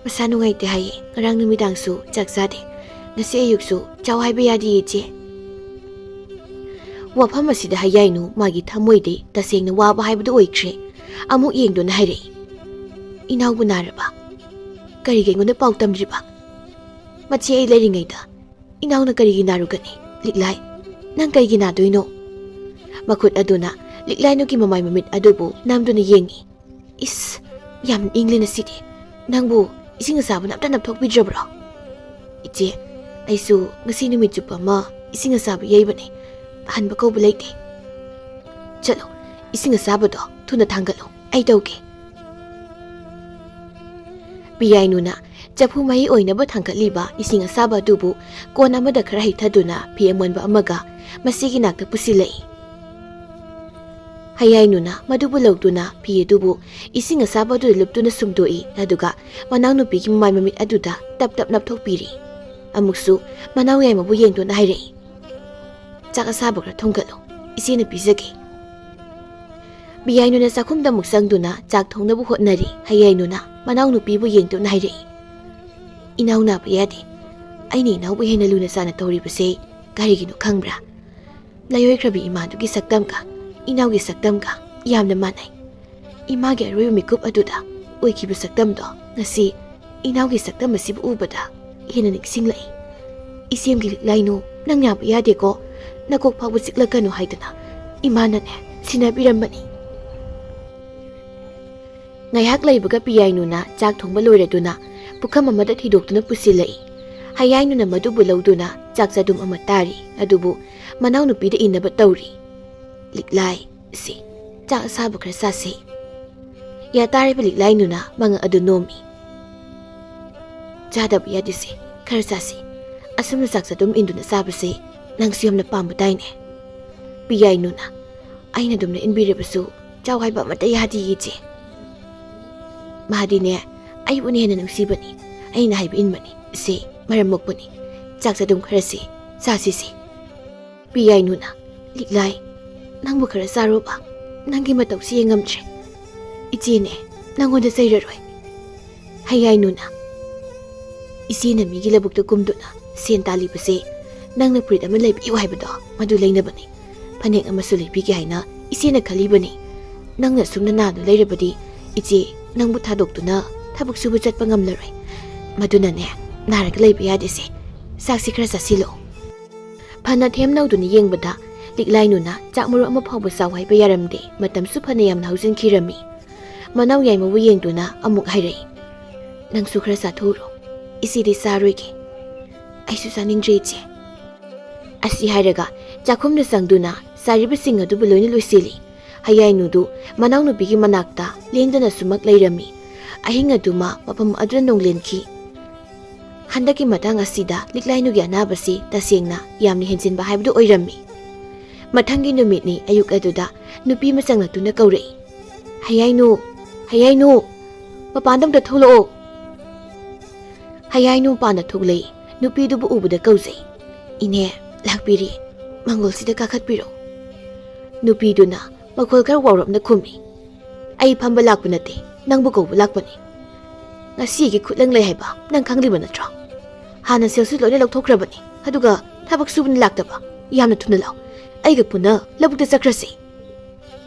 "ꯃꯁꯥ ꯅꯨꯡꯉꯥꯏꯇꯦ ꯍꯥꯏꯌꯦ, ꯉꯔꯥꯡ ꯅꯨꯃꯤꯗꯥꯡꯁꯨ ꯆꯥꯛ ꯆꯥꯗꯦ, ꯉꯁꯤ ꯑꯌꯨꯛꯁꯨ ꯆꯥꯎ ꯍꯥꯏꯕ ꯌꯥꯗꯦ ꯏꯆꯦ꯫" ꯋꯥꯐꯝ ꯑꯁꯤꯗ ꯍꯌꯥꯏꯅꯨ ꯃꯥꯒꯤ ꯊꯃꯣꯏꯗꯤ ꯇꯁꯦꯡꯅ ꯋꯥꯕ ꯍꯥꯏꯕꯗꯨ ꯑꯣꯏꯈ꯭ꯔꯦ꯫ ꯑꯃꯨꯛ ꯌꯦꯡꯗꯨꯅ ꯍꯥꯏꯔꯛꯏ, "ꯏꯅꯥꯎꯕꯨ ꯅꯥꯔꯕ? ꯀꯔꯤꯒꯤ ꯑꯩꯉꯣꯟꯗ ꯄꯥꯎ ꯇꯝꯗ꯭ꯔꯤꯕ?" ꯃꯆꯦ ꯑꯩ ꯂꯩꯔꯤꯉꯩꯗ ꯏꯅꯥꯎꯅ ꯀꯔꯤꯒꯤ ꯅꯥꯔꯨꯒꯅꯤ? ꯂꯤꯛꯂꯥꯏ, ꯅꯪ ꯀꯩꯒꯤ ꯅꯥꯗꯣꯏꯅꯣ? ꯃꯈꯨꯠ ꯑꯗꯨꯅ ꯂꯤꯛꯂꯥꯏꯅꯨꯒꯤ ꯃꯃꯥꯏ ꯃꯃꯤꯠ ꯑꯗꯨꯕꯨ ꯅꯝꯗꯨꯅ ꯌꯦꯡꯏ꯫ ꯏꯁ, ꯌꯥꯝ ꯏꯪꯂꯦ ꯉꯁꯤꯗꯤ꯫ ꯅꯪꯕꯨ ꯏꯁꯤꯡ ꯑꯁꯥꯕꯅ ꯑꯝꯇ ꯅꯞꯊꯣꯛꯄꯤꯗ꯭ꯔꯕ꯭ꯔꯣ? ꯏꯆꯦ, ꯑꯩꯁꯨ ꯉꯁꯤ ꯅꯨꯃꯤꯠ ꯆꯨꯞꯄ ꯑꯃ ꯏꯁꯤꯡ ꯑꯁꯥꯕ ꯌꯩꯕꯅꯦ꯫ ꯍꯟꯕ ꯀꯧꯕ ꯂꯩꯇꯦ꯫ ꯆꯠꯂꯣ, ꯏꯁꯤꯡ ꯑꯁꯥꯕꯗꯣ ꯊꯨꯅ ꯊꯥꯡꯒꯠꯂꯣ, ꯑꯩ ꯇꯧꯒꯦ꯫ ꯄꯤꯌꯥꯏꯅꯨꯅ ꯆꯐꯨ ꯃꯍꯤ ꯑꯣꯏꯅꯕ ꯊꯥꯡꯒꯠꯂꯤꯕ ꯏꯁꯤꯡ ꯑꯁꯥꯕ ꯑꯗꯨꯕꯨ ꯀꯣꯟ ꯑꯃꯗ ꯈꯔ ꯍꯩꯊꯗꯨꯅ ꯐꯤ ꯑꯃꯣꯟꯕ ꯑꯃꯒ ꯃꯁꯤꯒꯤ ꯅꯥꯛꯇ ꯄꯨꯁꯤꯜꯂꯛꯏ꯫ ꯍꯌꯥꯏꯅꯨꯅ ꯃꯗꯨꯕꯨ ꯂꯧꯗꯨꯅ ꯐꯤ ꯑꯗꯨꯕꯨ ꯏꯁꯤꯡ ꯑꯁꯥꯕ ꯑꯗꯨꯗ ꯂꯨꯞꯇꯨꯅ ꯁꯨꯝꯗꯣꯛꯏ, ꯑꯗꯨꯒ ꯃꯅꯥꯎꯅꯨꯄꯤꯒꯤ ꯃꯃꯥꯏ ꯃꯃꯤꯠ ꯑꯗꯨꯗ ꯇꯞ ꯇꯞ ꯅꯞꯊꯣꯛꯄꯤꯔꯤ꯫ ꯑꯃꯨꯛꯁꯨ ꯃꯅꯥꯎ ꯌꯥꯏꯃꯕꯨ ꯌꯦꯡꯗꯨꯅ ꯍꯥꯏꯔꯛꯏ, "ꯆꯥꯛ ꯑꯁꯥꯕ ꯈꯔ ꯊꯣꯡꯒꯠꯂꯨ, ꯏꯆꯦꯅ ꯄꯤꯖꯒꯦ꯫" ꯕꯤꯌꯥꯏꯅꯨꯅ ꯆꯥꯛꯈꯨꯝꯗ ꯑꯃꯨꯛ ꯆꯪꯗꯨꯅ ꯆꯥꯛ ꯊꯣꯡꯅꯕ ꯍꯣꯠꯅꯔꯤ꯫ ꯍꯌꯥꯏꯅꯨꯅ ꯃꯅꯥꯎꯅꯨꯄꯤꯕꯨ ꯌꯦꯡꯗꯨꯅ ꯍꯥꯏꯔꯛꯏ, "ꯏꯅꯥꯎ ꯅꯥꯕ ꯌꯥꯗꯦ꯫ ꯑꯩꯅ ꯏꯅꯥꯎꯕꯨ ꯍꯦꯟꯅ ꯂꯨꯅ ꯆꯥꯟꯅ ꯇꯧꯔꯤꯕꯁꯦ ꯀꯔꯤꯒꯤꯅꯣ ꯈꯪꯕ꯭ꯔꯥ? ꯂꯩꯑꯣꯏꯈ꯭ꯔꯕꯤ ꯏꯃꯥꯗꯨꯒꯤ ꯁꯛꯇꯝꯒ ꯏꯅꯥꯎꯒꯤ ꯁꯛꯇꯝꯒ ꯌꯥꯝꯅ ꯃꯥꯟꯅꯩ꯫ ꯏꯃꯥꯒꯤ ꯑꯔꯣꯏꯕ ꯃꯤꯀꯨꯞ ꯑꯗꯨꯗ ꯑꯣꯏꯈꯤꯕ ꯁꯛꯇꯝꯗꯣ ꯉꯁꯤ ꯏꯅꯥꯎꯒꯤ ꯁꯛꯇꯝ ꯑꯁꯤꯕꯨ ꯎꯕꯗ ꯍꯦꯟꯅ ꯅꯤꯡꯁꯤꯡꯂꯛꯏ꯫ ꯏꯆꯦꯝꯒꯤ ꯂꯤꯛꯂꯥꯏꯅꯨ, ꯅꯪ ꯌꯥꯕ ꯌꯥꯗꯦꯀꯣ꯫ ꯅꯀꯣꯛ ꯐꯥꯎꯕ ꯆꯤꯛꯂꯛꯀꯅꯨ ꯍꯥꯏꯗꯅ ꯏꯃꯥꯅꯅꯦ ꯁꯤꯟꯅꯕꯤꯔꯝꯕꯅꯤ꯫" ꯉꯥꯏꯍꯥꯛ ꯂꯩꯕꯒ ꯄꯤꯌꯥꯏꯅꯨꯅ ꯆꯥꯛ ꯊꯣꯡꯕ ꯂꯣꯏꯔꯗꯨꯅ ꯄꯨꯈꯝ ꯑꯃꯗ ꯊꯤꯗꯣꯛꯇꯨꯅ ꯄꯨꯁꯤꯜꯂꯛꯏ꯫ ꯍꯌꯥꯏꯅꯨꯅ ꯃꯗꯨꯕꯨ ꯂꯧꯗꯨꯅ ꯆꯥꯛ ꯆꯗꯨꯝ ꯑꯃ ꯇꯥꯔꯤ, ꯑꯗꯨꯕꯨ ꯃꯅꯥꯎꯅꯨꯄꯤꯗ ꯏꯟꯅꯕ ꯇꯧꯔꯤ꯫ "ꯂꯤꯛꯂꯥꯏ, ꯁꯤ ꯆꯥꯛ ꯑꯁꯥꯕ ꯈꯔ ꯆꯥꯁꯤ꯫" ꯌꯥ ꯇꯥꯔꯤꯕ ꯂꯤꯛꯂꯥꯏꯅꯨꯅ ꯃꯉꯛ ꯑꯗꯨ ꯅꯣꯝꯃꯤ꯫ "ꯆꯥꯗꯕ ꯌꯥꯗꯦꯁꯦ, ꯈꯔ ꯆꯥꯁꯤ꯫ ꯑꯁꯨꯝꯅ ꯆꯥꯛ ꯆꯗꯨꯝ ꯏꯟꯗꯨꯅ ꯆꯥꯕꯁꯦ ꯅꯪꯁꯨ ꯌꯥꯝꯅ ꯄꯥꯝꯕ ꯇꯥꯏꯅꯦ꯫" ꯄꯤꯌꯥꯏꯅꯨꯅ, "ꯑꯩꯅ ꯑꯗꯨꯝꯅ ꯏꯟꯕꯤꯔꯕꯁꯨ ꯆꯥꯎ ꯍꯥꯏꯕ ꯑꯃꯠꯇ ꯌꯥꯗꯦ, ꯏꯆꯦ꯫ ꯃꯥꯗꯤꯅꯦ ꯑꯩꯕꯨꯅ ꯍꯦꯟꯅ ꯅꯨꯡꯁꯤꯕꯅꯤ, ꯑꯩꯅ ꯍꯥꯏꯕ ꯏꯟꯕꯅꯤ꯫ ꯁꯦ, ꯃꯔꯝ ꯃꯣꯛꯄꯅꯤ꯫ ꯆꯥꯛ ꯆꯗꯨꯝ ꯈꯔꯁꯦ ꯆꯥꯁꯤꯁꯦ꯫" ꯄꯤꯌꯥꯏꯅꯨꯅ, "ꯂꯤꯛꯂꯥꯏ, ꯅꯪꯕꯨ ꯈꯔ ꯆꯥꯔꯣꯕ꯫ ꯅꯪꯒꯤ ꯃꯇꯧꯁꯤ ꯌꯦꯡꯉꯝꯗ꯭ꯔꯦ꯫ ꯏꯆꯦꯅꯦ ꯅꯪꯉꯣꯟꯗ ꯆꯩꯔꯔꯣꯏ꯫" ꯍꯌꯥꯏꯅꯨꯅ, "ꯏꯆꯦꯅ ꯃꯤꯒꯤ ꯂꯧꯕꯨꯛꯇ ꯀꯨꯝꯗꯨꯅ ꯁꯦꯟ ꯇꯥꯜꯂꯤꯕꯁꯦ ꯅꯪꯅ ꯐꯨꯔꯤꯠ ꯑꯃ ꯂꯩꯕꯤꯌꯨ ꯍꯥꯏꯕꯗꯣ ꯃꯗꯨ ꯂꯩꯅꯕꯅꯤ꯫ ꯐꯅꯦꯛ ꯑꯃꯁꯨ ꯂꯩꯕꯤꯒꯦ ꯍꯥꯏꯅ ꯏꯆꯦꯅ ꯈꯜꯂꯤꯕꯅꯤ꯫ ꯅꯪꯅ ꯁꯨꯝꯅ ꯅꯥꯗꯨꯅ ꯂꯩꯔꯕꯗꯤ ꯏꯆꯦ ꯅꯪꯕꯨ ꯊꯥꯗꯣꯛꯇꯨꯅ ꯊꯕꯛ ꯁꯨꯕ ꯆꯠꯄ ꯉꯝꯂꯔꯣꯏ꯫ ꯃꯗꯨꯅꯅꯦ, ꯅꯥꯔꯒ ꯂꯩꯕ ꯌꯥꯗꯦꯁꯦ꯫ ꯆꯥꯛꯁꯤ ꯈꯔ ꯆꯥꯁꯤꯜꯂꯣ꯫ ꯐꯅ ꯊꯦꯝꯅꯧꯗꯨꯅ ꯌꯦꯡꯕꯗ ꯂꯤꯛꯂꯥꯏꯅꯨꯅ ꯆꯥꯛ ꯃꯔꯨ ꯑꯃ ꯐꯥꯎꯕ ꯆꯥꯎ ꯍꯥꯏꯕ ꯌꯥꯔꯝꯗꯦ꯫ ꯃꯇꯝꯁꯨ ꯐꯅ ꯌꯥꯝꯅ ꯍꯧꯖꯤꯟꯈꯤꯔꯝꯃꯤ꯫ ꯃꯅꯥꯎ ꯌꯥꯏꯃꯕꯨ ꯌꯦꯡꯗꯨꯅ ꯑꯃꯨꯛ ꯍꯥꯏꯔꯛꯏ, "ꯅꯪꯁꯨ ꯈꯔ ꯆꯥꯊꯣꯛꯎꯔꯣ꯫ ꯏꯆꯦꯗꯤ ꯆꯥꯔꯣꯏꯒꯦ꯫" "ꯑꯩꯁꯨ ꯆꯥꯅꯤꯡꯗ꯭ꯔꯦ, ꯏꯆꯦ꯫" ꯑꯁꯤ ꯍꯥꯏꯔꯒ ꯆꯥꯛꯈꯨꯝꯗ ꯆꯪꯗꯨꯅ ꯆꯥꯔꯤꯕꯁꯤꯡ ꯑꯗꯨꯕꯨ ꯂꯣꯏꯅ ꯂꯣꯏꯁꯤꯜꯂꯤ꯫ ꯍꯌꯥꯏꯅꯨꯗꯨ ꯃꯅꯥꯎꯅꯨꯄꯤꯒꯤ ꯃꯅꯥꯛꯇ ꯂꯦꯡꯗꯅ ꯁꯨꯃꯛ ꯂꯩꯔꯝꯃꯤ꯫ ꯑꯍꯤꯡ ꯑꯗꯨꯃ ꯃꯐꯝ ꯑꯗꯨꯗ ꯅꯣꯡꯂꯦꯟꯈꯤ꯫ ꯍꯟꯗꯛꯀꯤ ꯃꯇꯥꯡ ꯑꯁꯤꯗ ꯂꯤꯛꯂꯥꯏꯅꯨꯒꯤ ꯑꯅꯥꯕꯁꯤ ꯇꯁꯦꯡꯅ ꯌꯥꯝꯅ ꯍꯦꯟꯖꯤꯟꯕ ꯍꯥꯏꯕꯗꯨ ꯑꯣꯏꯔꯝꯃꯤ꯫ ꯃꯊꯪꯒꯤ ꯅꯨꯃꯤꯠꯅꯤ꯫ ꯑꯌꯨꯛ ꯑꯗꯨꯗ ꯅꯨꯄꯤ ꯑꯃ ꯆꯪꯂꯛꯇꯨꯅ ꯀꯧꯔꯛꯏ, "ꯍꯌꯥꯏꯅꯨ, ꯍꯌꯥꯏꯅꯨ, ꯃꯄꯥꯟꯗ ꯑꯝꯇ ꯊꯣꯛꯂꯛꯑꯣ꯫" ꯍꯌꯥꯏꯅꯨ ꯃꯄꯥꯟꯗ ꯊꯣꯛꯂꯛꯏ꯫ ꯅꯨꯄꯤꯗꯨꯕꯨ ꯎꯕꯗ ꯀꯧꯖꯩ, "ꯏꯅꯦ, ꯂꯥꯛꯄꯤꯔꯤ꯫ ꯃꯪꯒꯣꯜꯁꯤꯗ ꯀꯥꯈꯠꯄꯤꯔꯣ꯫" ꯅꯨꯄꯤꯗꯨꯅ ꯃꯈꯣꯜ ꯈꯔ ꯋꯥꯎꯔꯞꯅ ꯈꯨꯝꯃꯤ, "ꯑꯩ ꯐꯝꯕ ꯂꯥꯛꯄ ꯅꯠꯇꯦ, ꯅꯪꯕꯨ ꯀꯧꯕ ꯂꯥꯛꯄꯅꯤ꯫ ꯉꯁꯤꯒꯤ ꯈꯨꯠꯂꯪ ꯂꯩ ꯍꯥꯏꯕ ꯅꯪ ꯈꯪꯂꯤꯕ ꯅꯠꯇ꯭ꯔꯣ? ꯍꯥꯟꯅ ꯁꯦꯜꯁꯨ ꯂꯣꯏꯅ ꯂꯧꯊꯣꯛꯈ꯭ꯔꯕꯅꯤ, ꯑꯗꯨꯒ ꯊꯕꯛ ꯁꯨꯕꯅ ꯂꯥꯛꯇꯕ꯫ ꯌꯥꯝꯅ ꯊꯨꯅ ꯂꯥꯛꯑꯣ, ꯑꯩꯒ ꯄꯨꯟꯅ ꯂꯧꯕꯨꯛꯇ ꯆꯠꯈ꯭ꯔꯁꯤ꯫"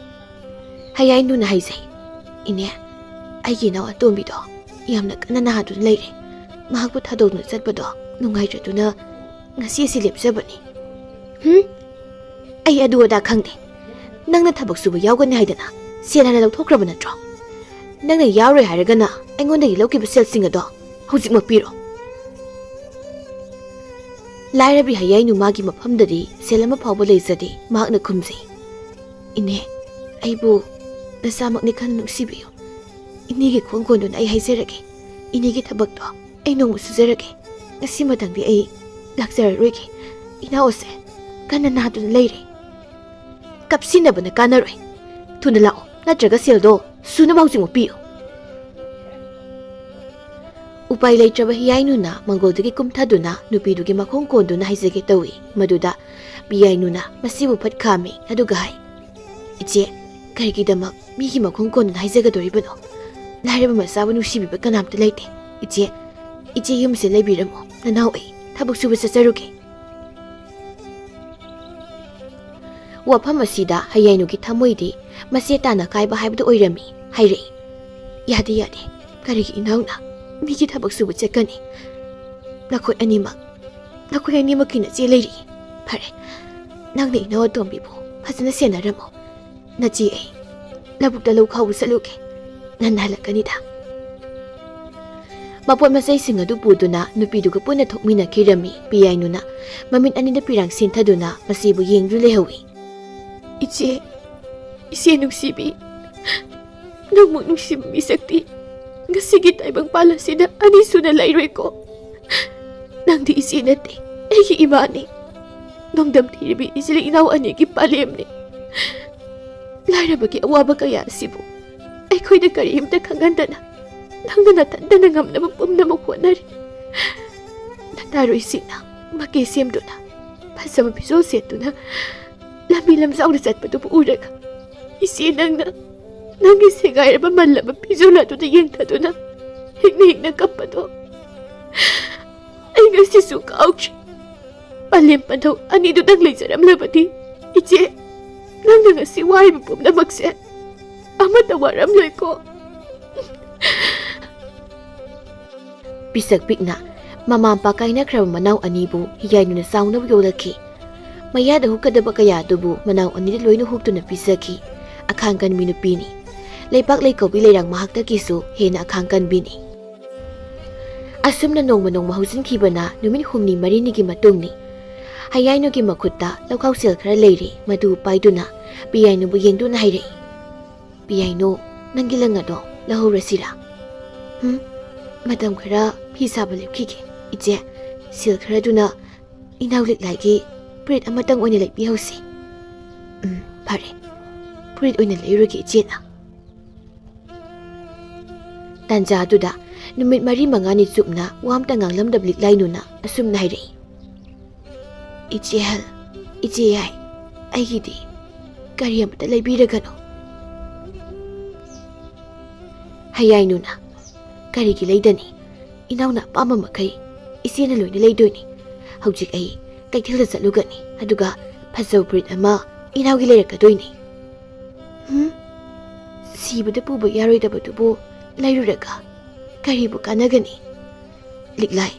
ꯍꯌꯥꯏꯅꯨꯅ ꯍꯥꯏꯖꯩ, "ꯏꯅꯦ, ꯑꯩꯒꯤ ꯏꯅꯥꯎ ꯑꯇꯣꯝꯕꯤꯗꯣ ꯌꯥꯝꯅ ꯀꯟꯅ ꯅꯥꯗꯨꯅ ꯂꯩꯔꯦ꯫ ꯃꯍꯥꯛꯄꯨ ꯊꯥꯗꯣꯛꯇꯨꯅ ꯆꯠꯄꯗꯣ ꯅꯨꯡꯉꯥꯏꯇ꯭ꯔꯗꯨꯅ ꯉꯁꯤ ꯑꯁꯤ ꯂꯦꯞꯆꯕꯅꯤ꯫" "ꯍꯨꯝ? ꯑꯩ ꯑꯗꯨ ꯑꯗꯥ ꯈꯪꯗꯦ꯫ ꯅꯪꯅ ꯊꯕꯛ ꯁꯨꯕ ꯌꯥꯎꯒꯅꯤ ꯍꯥꯏꯗꯅ ꯁꯦꯜ ꯍꯥꯟꯅ ꯂꯧꯊꯣꯛꯈ꯭ꯔꯕ ꯅꯠꯇ꯭ꯔꯣ? ꯅꯪꯅ ꯌꯥꯎꯔꯣꯏ ꯍꯥꯏꯔꯒꯅ ꯑꯩꯉꯣꯟꯗꯒꯤ ꯂꯧꯈꯤꯕ ꯁꯦꯜꯁꯤꯡ ꯑꯗꯣ ꯍꯧꯖꯤꯛꯃꯛ ꯄꯤꯔꯣ꯫" ꯂꯥꯏꯔꯕꯤ ꯍꯌꯥꯏꯅꯨ ꯃꯥꯒꯤ ꯃꯐꯝꯗꯗꯤ ꯁꯦꯜ ꯑꯃ ꯐꯥꯎꯕ ꯂꯩꯖꯗꯦ꯫ ꯃꯍꯥꯛꯅ ꯈꯨꯝꯖꯩ, "ꯏꯅꯦ, ꯑꯩꯕꯨ ꯅꯆꯥꯃꯛꯅꯤ ꯈꯟꯅ ꯅꯨꯡꯁꯤꯕꯤꯌꯨ꯫ ꯏꯅꯦꯒꯤ ꯈꯣꯡ ꯀꯣꯟꯗꯨꯅ ꯑꯩ ꯍꯥꯏꯖꯔꯒꯦ꯫ ꯏꯅꯦꯒꯤ ꯊꯕꯛꯇꯣ ꯑꯩ ꯅꯣꯡꯃ ꯁꯨꯖꯔꯒꯦ꯫ ꯉꯁꯤ ꯃꯊꯪꯗꯤ ꯑꯩ ꯂꯥꯛꯆꯔꯔꯣꯏꯒꯦ꯫ ꯏꯅꯥꯎ ꯑꯁꯦ ꯀꯟꯅ ꯅꯥꯗꯨꯅ ꯂꯩꯔꯦ꯫ ꯀꯞꯁꯤꯟꯅꯕꯅ ꯀꯥꯟꯅꯔꯣꯏ꯫ ꯊꯨꯅ ꯂꯥꯛꯑꯣ, ꯅꯠꯇ꯭ꯔꯒ ꯁꯦꯜꯗꯣ ꯁꯨꯅꯕ ꯍꯧꯖꯤꯛꯃꯛ ꯄꯤꯌꯨ꯫" ꯎꯄꯥꯏ ꯂꯩꯇ꯭ꯔꯕ ꯍꯤꯌꯥꯏꯅꯨꯅ ꯃꯪꯒꯣꯜꯗꯒꯤ ꯀꯨꯝꯊꯗꯨꯅ ꯅꯨꯄꯤꯗꯨꯒꯤ ꯃꯈꯣꯡ ꯀꯣꯟꯗꯨꯅ ꯍꯥꯏꯖꯒꯦ ꯇꯧꯏ꯫ ꯃꯗꯨꯗ ꯄꯤꯌꯥꯏꯅꯨꯅ ꯃꯁꯤꯕꯨ ꯐꯠ ꯈꯥꯝꯃꯤ, ꯑꯗꯨꯒ ꯍꯥꯏ, "ꯏꯆꯦ, ꯀꯔꯤꯒꯤꯗꯃꯛ ꯃꯤꯒꯤ ꯃꯈꯣꯡ ꯀꯣꯟꯗꯨꯅ ꯍꯥꯏꯖꯒꯗꯧꯔꯤꯕꯅꯣ? ꯂꯥꯏꯔꯕ ꯃꯆꯥꯕꯨ ꯅꯨꯡꯁꯤꯕꯤꯕ ꯀꯅꯥꯝꯇ ꯂꯩꯇꯦ꯫ ꯏꯆꯦ, ꯏꯆꯦ ꯌꯨꯝꯁꯤꯗ ꯂꯩꯕꯤꯔꯝꯃꯣ, ꯅꯅꯥꯎ ꯑꯩ ꯊꯕꯛ ꯁꯨꯕ ꯆꯠꯆꯔꯨꯒꯦ꯫" ꯋꯥꯐꯝ ꯑꯁꯤꯗ ꯍꯌꯥꯏꯅꯨꯒꯤ ꯊꯃꯣꯏꯗꯤ ꯃꯆꯦ ꯇꯥꯅ ꯀꯥꯏꯕ ꯍꯥꯏꯕꯗꯨ ꯑꯣꯏꯔꯝꯃꯤ꯫ ꯍꯥꯏꯔꯛꯏ, "ꯌꯥꯗꯦ, ꯌꯥꯗꯦ꯫ ꯀꯔꯤꯒꯤ ꯏꯅꯥꯎꯅ ꯃꯤꯒꯤ ꯊꯕꯛ ꯁꯨꯕ ꯆꯠꯀꯅꯤ? ꯅꯈꯣꯏ ꯑꯅꯤꯃꯛ, ꯅꯈꯣꯏ ꯑꯅꯤꯃꯛꯀꯤ ꯅꯆꯦ ꯂꯩꯔꯤ꯫ ꯐꯔꯦ, ꯅꯪꯅ ꯏꯅꯥꯎ ꯑꯇꯣꯝꯕꯤꯕꯨ ꯐꯖꯅ ꯁꯦꯟꯅꯔꯝꯃꯣ꯫ ꯅꯆꯦ ꯑꯩ ꯂꯧꯕꯨꯛꯇ ꯂꯧ ꯈꯥꯎꯕ ꯆꯠꯂꯨꯒꯦ꯫ ꯉꯟꯅ ꯍꯜꯂꯛꯀꯅꯤꯗ꯫" ꯃꯄꯣꯠ ꯃꯆꯩꯁꯤꯡ ꯑꯗꯨ ꯄꯨꯗꯨꯅ ꯅꯨꯄꯤꯗꯨꯒ ꯄꯨꯟꯅ ꯊꯣꯛꯃꯤꯟꯅꯈꯤꯔꯝꯃꯤ ꯄꯤꯌꯥꯏꯅꯨꯅ꯫ ꯃꯃꯤꯠ ꯑꯅꯤꯗ ꯄꯤꯔꯥꯡ ꯁꯤꯟꯊꯗꯨꯅ ꯃꯆꯦꯕꯨ ꯌꯦꯡꯗꯨꯅ ꯂꯩꯍꯧꯏ꯫ "ꯏꯆꯦ, ꯏꯆꯦ ꯅꯨꯡꯁꯤꯕꯤ, ꯅꯪꯃꯨꯛ ꯅꯨꯡꯁꯤꯕ ꯃꯤꯁꯛꯇꯤ ꯉꯁꯤꯒꯤ ꯇꯥꯏꯕꯪꯄꯥꯜ ꯑꯁꯤꯗ ꯑꯅꯤꯁꯨꯅ ꯂꯩꯔꯣꯏꯀꯣ꯫ ꯅꯪꯗꯤ ꯏꯆꯦ ꯅꯠꯇꯦ, ꯑꯩꯒꯤ ꯏꯃꯥꯅꯤ꯫ ꯅꯣꯡꯗꯝ ꯊꯤꯔꯕꯤ ꯏꯆꯤꯜ ꯏꯅꯥꯎ ꯑꯅꯤꯒꯤ ꯄꯥꯂꯦꯝꯅꯤ꯫ ꯂꯥꯏꯔꯕꯒꯤ ꯑꯋꯥꯕ ꯀꯌꯥ ꯑꯁꯤꯕꯨ ꯑꯩꯈꯣꯏꯗ ꯀꯔꯤꯝꯇ ꯈꯪꯍꯟꯗꯅ ꯅꯪꯅ ꯅꯊꯟꯇꯅ ꯉꯝꯅꯕ ꯄꯨꯝꯅꯃꯛ ꯍꯣꯠꯅꯔꯤ꯫ ꯅꯇꯥꯔꯣꯏꯁꯤꯡꯅ ꯃꯀꯦ ꯁꯦꯝꯗꯨꯅ, ꯐꯖꯕ ꯐꯤꯖꯣꯜ ꯁꯦꯠꯇꯨꯅ ꯂꯝꯕꯤ ꯂꯝꯖꯥꯎꯗ ꯆꯠꯄꯗꯨꯕꯨ ꯎꯔꯒ, ꯏꯆꯦ ꯅꯪꯅ ꯅꯪꯒꯤ ꯁꯦꯒꯥꯏꯔꯕ ꯃꯜꯂꯕ ꯐꯤꯖꯣꯜ ꯑꯗꯨꯗ ꯌꯦꯡꯊꯗꯨꯅ ꯍꯤꯛꯅ ꯍꯤꯛꯅ ꯀꯞꯄꯗꯣ ꯑꯩ ꯉꯁꯤꯁꯨ ꯀꯥꯎꯗ꯭ꯔꯤ꯫ ꯄꯂꯦꯝ ꯄꯟꯊꯧ ꯑꯅꯤꯗꯨꯗꯪ ꯂꯩꯖꯔꯝꯂꯕꯗꯤ, ꯏꯆꯦ, ꯅꯪꯅ ꯉꯁꯤ ꯋꯥꯔꯤꯕ ꯄꯨꯝꯅꯃꯛꯁꯦ ꯑꯃꯠꯇ ꯋꯥꯔꯝꯂꯣꯏꯀꯣ꯫" ꯄꯤꯁꯛ ꯄꯤꯛꯅ ꯃꯃꯥ ꯃꯄꯥ ꯀꯥꯏꯅꯈ꯭ꯔꯕ ꯃꯅꯥꯎ ꯑꯅꯤꯕꯨ ꯍꯤꯌꯥꯏꯅꯨꯅ ꯆꯥꯎꯅꯕ ꯌꯣꯛꯂꯛꯈꯤ꯫ ꯃꯌꯥꯗ ꯍꯨꯛꯀꯗꯕ ꯀꯌꯥ ꯑꯗꯨꯕꯨ ꯃꯅꯥꯎ ꯑꯅꯤꯗ ꯂꯣꯏꯅ ꯍꯨꯛꯇꯨꯅ ꯄꯤꯖꯈꯤ꯫ ꯑꯈꯥꯡ ꯀꯟꯕꯤ ꯅꯨꯄꯤꯅꯤ꯫ ꯂꯩꯄꯥꯛ ꯂꯩꯀꯧꯕꯤ ꯂꯩꯔꯥꯡ ꯃꯍꯥꯛꯇꯒꯤꯁꯨ ꯍꯦꯟꯅ ꯑꯈꯥꯡ ꯀꯟꯕꯤꯅꯤ꯫ ꯑꯁꯨꯝꯅ ꯅꯣꯡꯃ ꯅꯣꯡꯃ ꯍꯧꯖꯤꯟꯈꯤꯕꯅ ꯅꯨꯃꯤꯠ ꯍꯨꯝꯅꯤ ꯃꯔꯤꯅꯤꯒꯤ ꯃꯇꯨꯡꯅꯤ꯫ ꯍꯌꯥꯏꯅꯨꯒꯤ ꯃꯈꯨꯠꯇ ꯂꯧꯈꯥꯎ ꯁꯦꯜ ꯈꯔ ꯂꯩꯔꯤ, ꯃꯗꯨ ꯄꯥꯏꯗꯨꯅ ꯄꯤꯌꯥꯏꯅꯨꯕꯨ ꯌꯦꯡꯗꯨꯅ ꯍꯥꯏꯔꯛꯏ꯫ "ꯄꯤꯌꯥꯏꯅꯨ, ꯅꯪꯒꯤ ꯂꯪ ꯑꯗꯣ ꯂꯧꯍꯧꯔꯁꯤꯔꯥ?" "ꯍꯨꯝ, ꯃꯇꯝ ꯈꯔ ꯐꯤ ꯁꯥꯕ ꯂꯦꯞꯈꯤꯒꯦ꯫ ꯏꯆꯦ, ꯁꯦꯜ ꯈꯔꯗꯨꯅ ꯏꯅꯥꯎ ꯂꯤꯛꯂꯥꯏꯒꯤ ꯐꯨꯔꯤꯠ ꯑꯃꯇꯪ ꯑꯣꯏꯅ ꯂꯩꯕꯤꯍꯧꯁꯤ꯫" "ꯎꯝ, ꯐꯔꯦ꯫ ꯐꯨꯔꯤꯠ ꯑꯣꯏꯅ ꯂꯩꯔꯨꯔꯒꯦ ꯏꯆꯦꯅ꯫" ꯇꯥꯟꯖꯥꯗꯨꯗ ꯅꯨꯃꯤꯠ ꯃꯔꯤ ꯃꯉꯥꯅꯤ ꯆꯨꯞꯅ ꯋꯥ ꯑꯝꯇ ꯉꯥꯡꯂꯝꯗꯕ ꯂꯤꯛꯂꯥꯏꯅꯨꯅ ꯑꯁꯨꯝꯅ ꯍꯥꯏꯔꯛꯏ꯫ "ꯏꯆꯦ ꯍꯜ, ꯏꯆꯦ ꯌꯥꯏ, ꯑꯩꯒꯤꯗꯤ ꯀꯔꯤ ꯑꯃꯠꯇ ꯂꯩꯕꯤꯔꯒꯅꯨ꯫" ꯍꯌꯥꯏꯅꯨꯅ, "ꯀꯔꯤꯒꯤ ꯂꯩꯗꯅꯤ? ꯏꯅꯥꯎꯅ ꯑꯄꯥꯝꯕ ꯃꯈꯩ ꯏꯆꯦꯅ ꯂꯣꯏꯅ ꯂꯩꯗꯣꯏꯅꯤ꯫ ꯍꯧꯖꯤꯛ ꯑꯩ ꯀꯩꯊꯦꯜꯗ ꯆꯠꯂꯨꯒꯅꯤ, ꯑꯗꯨꯒ ꯐꯖꯕ ꯐꯨꯔꯤꯠ ꯑꯃ ꯏꯅꯥꯎꯒꯤ ꯂꯩꯔꯛꯀꯗꯣꯏꯅꯤ꯫" "ꯍꯨꯝ? ꯁꯤꯕꯗ ꯄꯨꯕ ꯌꯥꯔꯣꯏꯗꯕꯗꯨꯕꯨ ꯂꯩꯔꯨꯔꯒ ꯀꯔꯤꯕꯨ ꯀꯥꯟꯅꯒꯅꯤ? ꯂꯤꯛꯂꯥꯏ,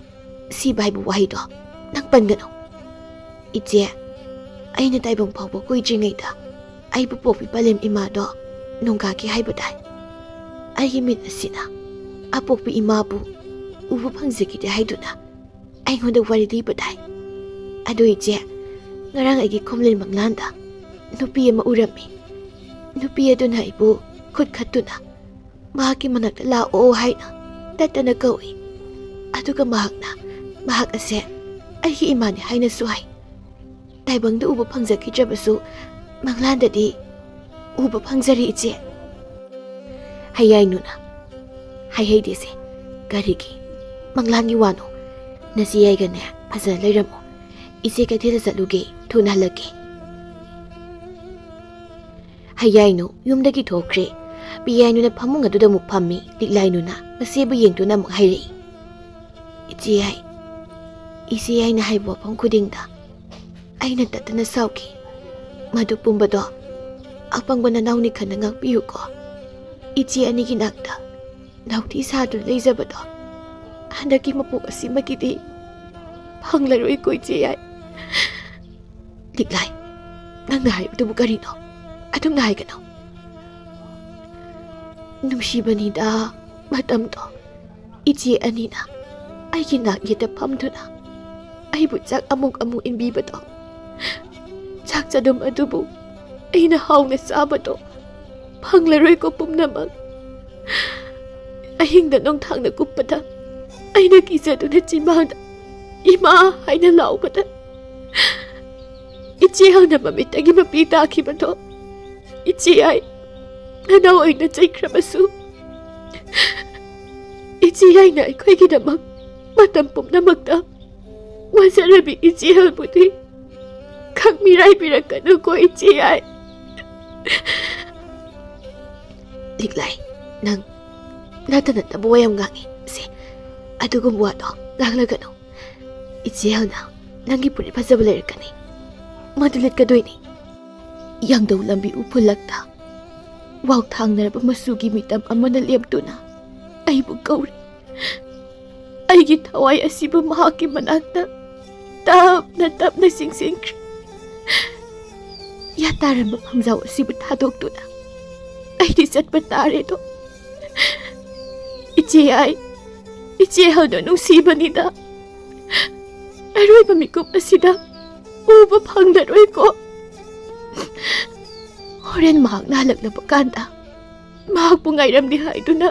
ꯁꯤꯕ ꯍꯥꯏꯕ ꯋꯥꯍꯩꯗꯣ ꯅꯪ ꯄꯟꯒꯅꯨ꯫ ꯏꯆꯦ, ꯑꯩꯅ ꯇꯥꯏꯕꯪ ꯐꯥꯎꯕ ꯀꯨꯏꯗ꯭ꯔꯤꯉꯩꯗ ꯑꯩꯕꯨ ꯄꯣꯛꯄꯤ ꯄꯂꯦꯝ ꯏꯃꯥꯗꯣ ꯅꯣꯡꯒꯥꯈꯤ ꯍꯥꯏꯕ ꯇꯥꯏ꯫ ꯑꯩꯒꯤ ꯃꯤꯠ ꯑꯁꯤꯅ ꯑꯄꯣꯛꯄꯤ ꯏꯃꯥꯕꯨ ꯎꯕ ꯐꯪꯖꯈꯤꯗꯦ ꯍꯥꯏꯗꯨꯅ ꯑꯩꯉꯣꯟꯗ ꯋꯥꯔꯤ ꯂꯤꯕ ꯇꯥꯏ꯫ ꯑꯗꯨ ꯏꯆꯦ, ꯉꯔꯥꯡ ꯑꯩꯒꯤ ꯈꯨꯝꯂꯦꯟ ꯃꯪꯂꯥꯟꯗ ꯅꯨꯄꯤ ꯑꯃ ꯎꯔꯝꯃꯤ꯫ ꯅꯨꯄꯤ ꯑꯗꯨꯅ ꯑꯩꯕꯨ ꯈꯨꯠ ꯈꯠꯇꯨꯅ ꯃꯍꯥꯛꯀꯤ ꯃꯅꯥꯛꯇ ꯂꯥꯛꯑꯣ ꯍꯥꯏꯅ ꯇꯠꯇꯅ ꯀꯧꯏ꯫ ꯑꯗꯨꯒ ꯃꯍꯥꯛꯅ ꯃꯍꯥꯛ ꯑꯁꯦ ꯑꯩꯒꯤ ꯏꯃꯥꯅꯤ ꯍꯥꯏꯅꯁꯨ ꯍꯥꯏ꯫ ꯇꯥꯏꯕꯪꯗ ꯎꯕ ꯐꯪꯖꯈꯤꯗ꯭ꯔꯕꯁꯨ ꯃꯪꯂꯥꯟꯗꯗꯤ ꯎꯕ ꯐꯪꯖꯔꯤ ꯏꯆꯦ꯫ ꯍꯩꯌꯥꯏꯅꯨꯅ, ꯍꯩꯍꯩꯗꯦꯁꯦ, ꯀꯔꯤꯒꯤ ꯃꯪꯂꯥꯟꯒꯤ ꯋꯥꯅꯣ? ꯅꯆꯦ ꯌꯥꯏꯒꯅꯦ ꯐꯖꯅ ꯂꯩꯔꯝꯃꯣ꯫ ꯏꯆꯦ ꯀꯩꯊꯦꯜꯗ ꯆꯠꯂꯨꯒꯦ, ꯊꯨꯅ ꯍꯜꯂꯛꯀꯦ꯫ ꯍꯩꯌꯥꯏꯅꯨ ꯌꯨꯝꯗꯒꯤ ꯊꯣꯛꯈ꯭ꯔꯦ꯫ ꯄꯤꯌꯥꯏꯅꯨꯅ ꯐꯃꯨꯡ ꯑꯗꯨꯗ ꯑꯃꯨꯛ ꯐꯝꯃꯤ꯫ ꯂꯤꯛꯂꯥꯏꯅꯨꯅ ꯃꯆꯦꯕꯨ ꯌꯦꯡꯗꯨꯅ ꯑꯃꯨꯛ ꯍꯥꯏꯔꯛꯏ, ꯏꯆꯦ ꯌꯥꯏ, ꯏꯆꯦ ꯌꯥꯏꯅ ꯍꯥꯏꯕ ꯋꯥꯐꯝ ꯈꯨꯗꯤꯡꯗ ꯑꯩꯅ ꯇꯠꯇꯅ ꯁꯥꯎꯈꯤ꯫ ꯃꯗꯨ ꯄꯨꯝꯕꯗꯣ ꯑꯄꯪꯕ ꯅꯅꯥꯎꯅꯤ ꯈꯟꯅ ꯉꯥꯛꯄꯤꯌꯨꯀꯣ꯫ ꯏꯆꯦ ꯑꯅꯤꯒꯤ ꯅꯥꯛꯇ ꯅꯥꯎꯇꯤ ꯁꯥꯗꯨꯅ ꯂꯩꯖꯕꯗꯣ ꯍꯟꯗꯛꯀꯤ ꯃꯄꯣꯛ ꯑꯁꯤꯃꯛꯀꯤꯗꯤ ꯐꯪꯂꯔꯣꯏꯀꯣ ꯏꯆꯦ ꯌꯥꯏ꯫ ꯂꯤꯛꯂꯥꯏ, ꯅꯪꯅ ꯍꯥꯏꯕꯗꯨꯕꯨ ꯀꯔꯤꯅꯣ? ꯑꯗꯨꯝꯅ ꯍꯥꯏꯒꯅꯨ꯫ ꯅꯨꯡꯁꯤꯕꯅꯤꯗ ꯃꯇꯝꯗꯣ꯫ ꯏꯆꯦ ꯑꯅꯤꯅ ꯑꯩꯒꯤ ꯅꯥꯛ ꯌꯦꯠꯇ ꯐꯝꯗꯨꯅ ꯑꯩꯕꯨ ꯆꯥꯛ ꯑꯃꯨꯛ ꯑꯃꯨꯛ ꯏꯟꯕꯤꯕꯗꯣ, ꯆꯥꯛ ꯆꯗꯨꯝ ꯑꯗꯨꯕꯨ ꯑꯩꯅ ꯍꯥꯎꯅ ꯆꯥꯕꯗꯣ ꯐꯪꯂꯔꯣꯏꯀꯣ ꯄꯨꯝꯅꯃꯛ꯫ ꯑꯍꯤꯡꯗ ꯅꯣꯡꯊꯥꯡꯅ ꯀꯨꯞꯄꯗ ꯑꯩꯅ ꯀꯤꯖꯗꯨꯅ ꯆꯤꯟꯕꯥꯡꯗ "ꯏꯃꯥ" ꯍꯥꯏꯅ ꯂꯥꯎꯕꯗ ꯏꯆꯦ ꯍꯜꯅ ꯃꯃꯤꯠꯇꯒꯤ ꯃꯄꯤ ꯇꯥꯈꯤꯕꯗꯣ, ꯏꯆꯦ ꯌꯥꯏ, ꯅꯅꯥꯎ ꯑꯣꯏꯅ ꯆꯩꯈ꯭ꯔꯕꯁꯨ ꯏꯆꯦ ꯌꯥꯏꯅ ꯑꯩꯈꯣꯏꯒꯤꯗꯃꯛ ꯃꯇꯝ ꯄꯨꯝꯅꯃꯛꯇ ꯋꯥꯖꯔꯕꯤ ꯏꯆꯦ ꯍꯜꯕꯨꯗꯤ ꯈꯪꯃꯤꯔꯥꯏꯕꯤꯔꯛꯀꯅꯨꯀꯣ ꯏꯆꯦ ꯌꯥꯏ꯫ ꯂꯤꯛꯂꯥꯏ, ꯅꯪ ꯅꯠꯇ ꯅꯠꯇꯕ ꯋꯥ ꯌꯥꯝ ꯉꯥꯡꯉꯤ꯫ ꯁꯦ, ꯑꯗꯨꯒꯨꯝꯕ ꯋꯥꯗꯣ ꯉꯥꯡꯂꯒꯅꯨ꯫ ꯏꯆꯦ ꯍꯜꯅ ꯅꯪꯒꯤ ꯐꯨꯔꯤꯠ ꯐꯖꯕ ꯂꯩꯔꯛꯀꯅꯤ, ꯃꯗꯨ ꯂꯤꯠꯀꯗꯣꯏꯅꯤ꯫ ꯌꯥꯡꯗꯧ ꯂꯝꯕꯤ ꯎꯐꯨꯜꯂꯛꯇ ꯋꯥꯎ ꯊꯥꯡꯅꯔꯕ ꯃꯆꯨꯒꯤ ꯃꯤꯇꯝ ꯑꯃꯅ ꯂꯦꯞꯇꯨꯅ ꯑꯩꯕꯨ ꯀꯧꯔꯤ꯫ ꯑꯩꯒꯤ ꯊꯋꯥꯏ ꯑꯁꯤꯕꯨ ꯃꯍꯥꯛꯀꯤ ꯃꯅꯥꯛꯇ ꯇꯞꯅ ꯇꯞꯅ ꯆꯤꯡꯁꯤꯟꯈ꯭ꯔꯦ꯫ ꯌꯥꯇꯥꯔꯝꯕ ꯐꯝꯖꯥꯎ ꯑꯁꯤꯕꯨ ꯊꯥꯗꯣꯛꯇꯨꯅ ꯑꯩꯗꯤ ꯆꯠꯄ ꯇꯥꯔꯦꯗꯣ꯫ ꯏꯆꯦ ꯑꯥꯏ, ꯏꯆꯦ ꯍꯜꯗꯣ ꯅꯨꯡꯁꯤꯕꯅꯤꯗ꯫ ꯑꯔꯣꯏꯕ ꯃꯤꯀꯨꯞ ꯑꯁꯤꯗ ꯎꯕ ꯐꯪꯂꯔꯣꯏꯀꯣ꯫ ꯍꯣꯔꯦꯟ ꯃꯍꯥꯛꯅ ꯍꯜꯂꯛꯂꯕ ꯀꯥꯟꯗ ꯃꯍꯥꯛꯄꯨ ꯉꯥꯏꯔꯝꯂꯤ ꯍꯥꯏꯗꯨꯅ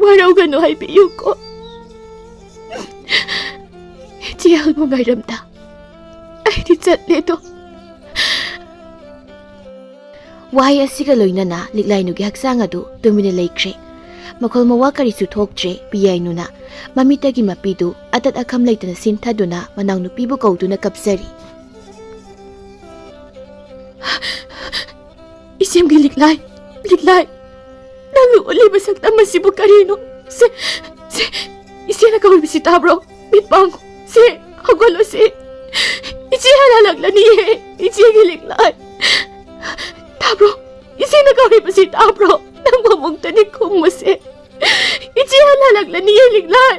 ꯋꯥꯔꯧꯒꯅꯨ ꯍꯥꯏꯕꯤꯌꯨꯀꯣ꯫ ꯏꯆꯦ ꯍꯜꯕꯨ ꯉꯥꯏꯔꯝꯗ ꯑꯩꯗꯤ ꯆꯠꯂꯦꯗꯣ꯫ ꯋꯥꯍꯩ ꯑꯁꯤꯒ ꯂꯣꯏꯅꯅ ꯂꯤꯛꯂꯥꯏꯅꯨꯒꯤ ꯍꯛꯆꯥꯡ ꯑꯗꯨ ꯇꯨꯃꯤꯟꯅ ꯂꯩꯈ꯭ꯔꯦ꯫ ꯃꯈꯣꯜ ꯃꯋꯥ ꯀꯔꯤꯁꯨ ꯊꯣꯛꯇ꯭ꯔꯦ꯫ ꯄꯤꯌꯥꯏꯅꯨꯅ ꯃꯃꯤꯠꯇꯒꯤ ꯃꯄꯤꯗꯨ ꯑꯇꯠ ꯑꯈꯝ ꯂꯩꯇꯅ ꯁꯤꯟꯊꯗꯨꯅ ꯃꯅꯥꯎꯅꯨꯄꯤꯕꯨ ꯀꯧꯗꯨꯅ ꯀꯞꯆꯔꯤ꯫ ꯏꯆꯦꯝꯒꯤ ꯂꯤꯛꯂꯥꯏ, ꯂꯤꯛꯂꯥꯏ, ꯅꯪꯅ ꯎꯠꯂꯤꯕ ꯁꯛꯇꯝ ꯑꯁꯤꯕꯨ ꯀꯔꯤꯅꯣ? ꯁꯦ, ꯁꯦ, ꯏꯆꯦꯅ ꯀꯧꯔꯤꯕꯁꯤ ꯇꯥꯕ꯭ꯔꯣ? ꯃꯤꯠ ꯄꯥꯡꯉꯨ꯫ ꯁꯦ, ꯍꯧꯒꯠꯂꯣ ꯁꯦ꯫ ꯏꯆꯦ ꯍꯜꯂꯛꯂꯅꯤꯌꯦ꯫ ꯏꯆꯦꯒꯤ ꯂꯤꯛꯂꯥꯏ꯫ ꯇꯥꯕ꯭ꯔꯣ? ꯏꯆꯦꯅ ꯀꯧꯔꯤꯕꯁꯤ ꯇꯥꯕ꯭ꯔꯣ? ꯅꯪ ꯐꯃꯨꯡꯗꯅꯤ ꯈꯨꯝꯃꯨꯁꯦ꯫ ꯏꯆꯦ ꯍꯜꯂꯛꯂꯅꯤꯌꯦ ꯂꯤꯛꯂꯥꯏ꯫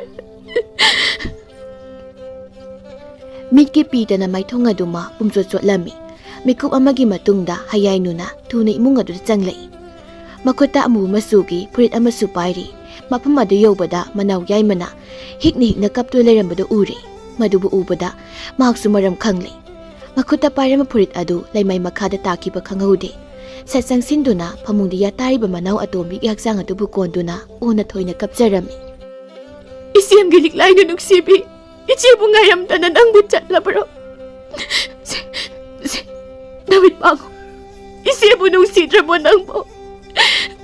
ꯃꯤꯠꯀꯤ ꯄꯤꯗꯅ ꯃꯥꯏꯊꯣꯡ ꯑꯗꯨꯃ ꯄꯨꯝꯆꯣꯠ ꯆꯣꯠꯂꯝꯃꯤ꯫ ꯃꯤꯀꯨꯞ ꯑꯃꯒꯤ ꯃꯇꯨꯡꯗ ꯍꯌꯥꯏꯅꯨꯅ ꯊꯨꯅ ꯏꯃꯨꯡ ꯑꯗꯨꯗ ꯆꯪꯂꯛꯏ꯫ ꯃꯈꯨꯠꯇ ꯑꯃꯨꯕ ꯃꯆꯨꯒꯤ ꯐꯨꯔꯤꯠ ꯑꯃꯁꯨ ꯄꯥꯏꯔꯤ꯫ ꯃꯐꯝ ꯑꯗꯨ ꯌꯧꯕꯗ ꯃꯅꯥꯎ ꯌꯥꯏꯃꯅ ꯍꯤꯛꯅ ꯍꯤꯛꯅ ꯀꯞꯇꯨꯅ ꯂꯩꯔꯝꯕꯗꯨ ꯎꯔꯦ꯫ ꯃꯗꯨꯕꯨ ꯎꯕꯗ ꯃꯍꯥꯛꯁꯨ ꯃꯔꯝ ꯈꯪꯂꯦ꯫ ꯃꯈꯨꯠꯇ ꯄꯥꯏꯔꯝꯕ ꯐꯨꯔꯤꯠ ꯑꯗꯨ ꯂꯩꯃꯥꯏ ꯃꯈꯥꯗ ꯇꯥꯈꯤꯕ ꯈꯪꯍꯧꯗꯦ꯫ ꯁꯠ ꯆꯪꯁꯤꯟꯗꯨꯅ ꯐꯃꯨꯡꯗ ꯌꯥꯇꯥꯔꯤꯕ ꯃꯅꯥꯎ ꯑꯇꯣꯝꯕꯤꯒꯤ ꯍꯛꯆꯥꯡ ꯑꯗꯨꯕꯨ ꯀꯣꯟꯗꯨꯅ ꯑꯣꯟꯅ ꯊꯣꯏꯅ ꯀꯞꯆꯔꯝꯃꯤ꯫ ꯏꯆꯦꯝꯒꯤ ꯂꯤꯛꯂꯥꯏꯅ ꯅꯨꯡꯁꯤꯕꯤ, ꯏꯆꯦꯕꯨ ꯉꯥꯏꯔꯝꯗꯅ ꯅꯪꯕꯨ ꯆꯠꯂꯕ꯭ꯔꯣ? ꯁꯦ, ꯁꯦ, ꯅꯃꯤꯠ ꯄꯥꯡꯉꯨ꯫ ꯏꯆꯦꯕꯨ ꯅꯨꯡꯁꯤꯗ꯭ꯔꯕꯣ ꯅꯪꯕꯨ?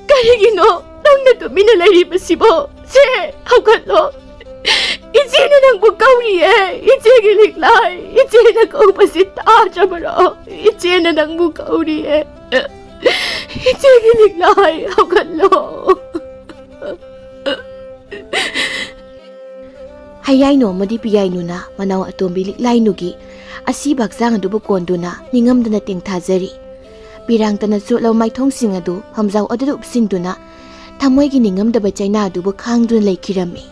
ꯀꯔꯤꯒꯤꯅꯣ ꯅꯪꯅ ꯇꯨꯃꯤꯟꯅ ꯂꯩꯔꯤꯕꯁꯤꯕꯣ? ꯁꯦ, ꯍꯧꯒꯠꯂꯣ꯫ ꯏꯆꯦꯅ ꯅꯪꯕꯨ ꯀꯧꯔꯤꯌꯦ꯫ ꯏꯆꯦꯒꯤ ꯂꯤꯛꯂꯥꯏ, ꯏꯆꯦꯅ ꯀꯧꯕꯁꯤ ꯇꯥꯗ꯭ꯔꯕꯔꯣ? ꯏꯆꯦꯅ ꯅꯪꯕꯨ ꯀꯧꯔꯤꯌꯦ꯫ ꯏꯆꯦꯒꯤ ꯂꯤꯛꯂꯥꯏ, ꯍꯧꯒꯠꯂꯣ꯫ ꯍꯌꯥꯏꯅꯨ ꯑꯃꯗꯤ ꯄꯤꯌꯥꯏꯅꯨꯅ ꯃꯅꯥꯎ ꯑꯇꯣꯝꯕꯤ ꯂꯤꯛꯂꯥꯏꯅꯨꯒꯤ ꯑꯁꯤꯕ ꯍꯛꯆꯥꯡ ꯑꯗꯨꯕꯨ ꯀꯣꯟꯗꯨꯅ ꯅꯤꯡꯉꯝꯗꯅ ꯇꯦꯡꯊꯥꯖꯔꯤ꯫ ꯄꯤꯔꯥꯡꯇꯅ ꯆꯣꯠꯂꯕ ꯃꯥꯏꯊꯣꯡꯁꯤꯡ ꯑꯗꯨ ꯐꯝꯖꯥꯎ ꯑꯗꯨꯗ ꯎꯞꯁꯤꯟꯗꯨꯅ ꯊꯃꯣꯏꯒꯤ ꯅꯤꯡꯉꯝꯗꯕ ꯆꯩꯅꯥ ꯑꯗꯨꯕꯨ ꯈꯥꯡꯗꯨꯅ ꯂꯩꯈꯤꯔꯝꯃꯤ꯫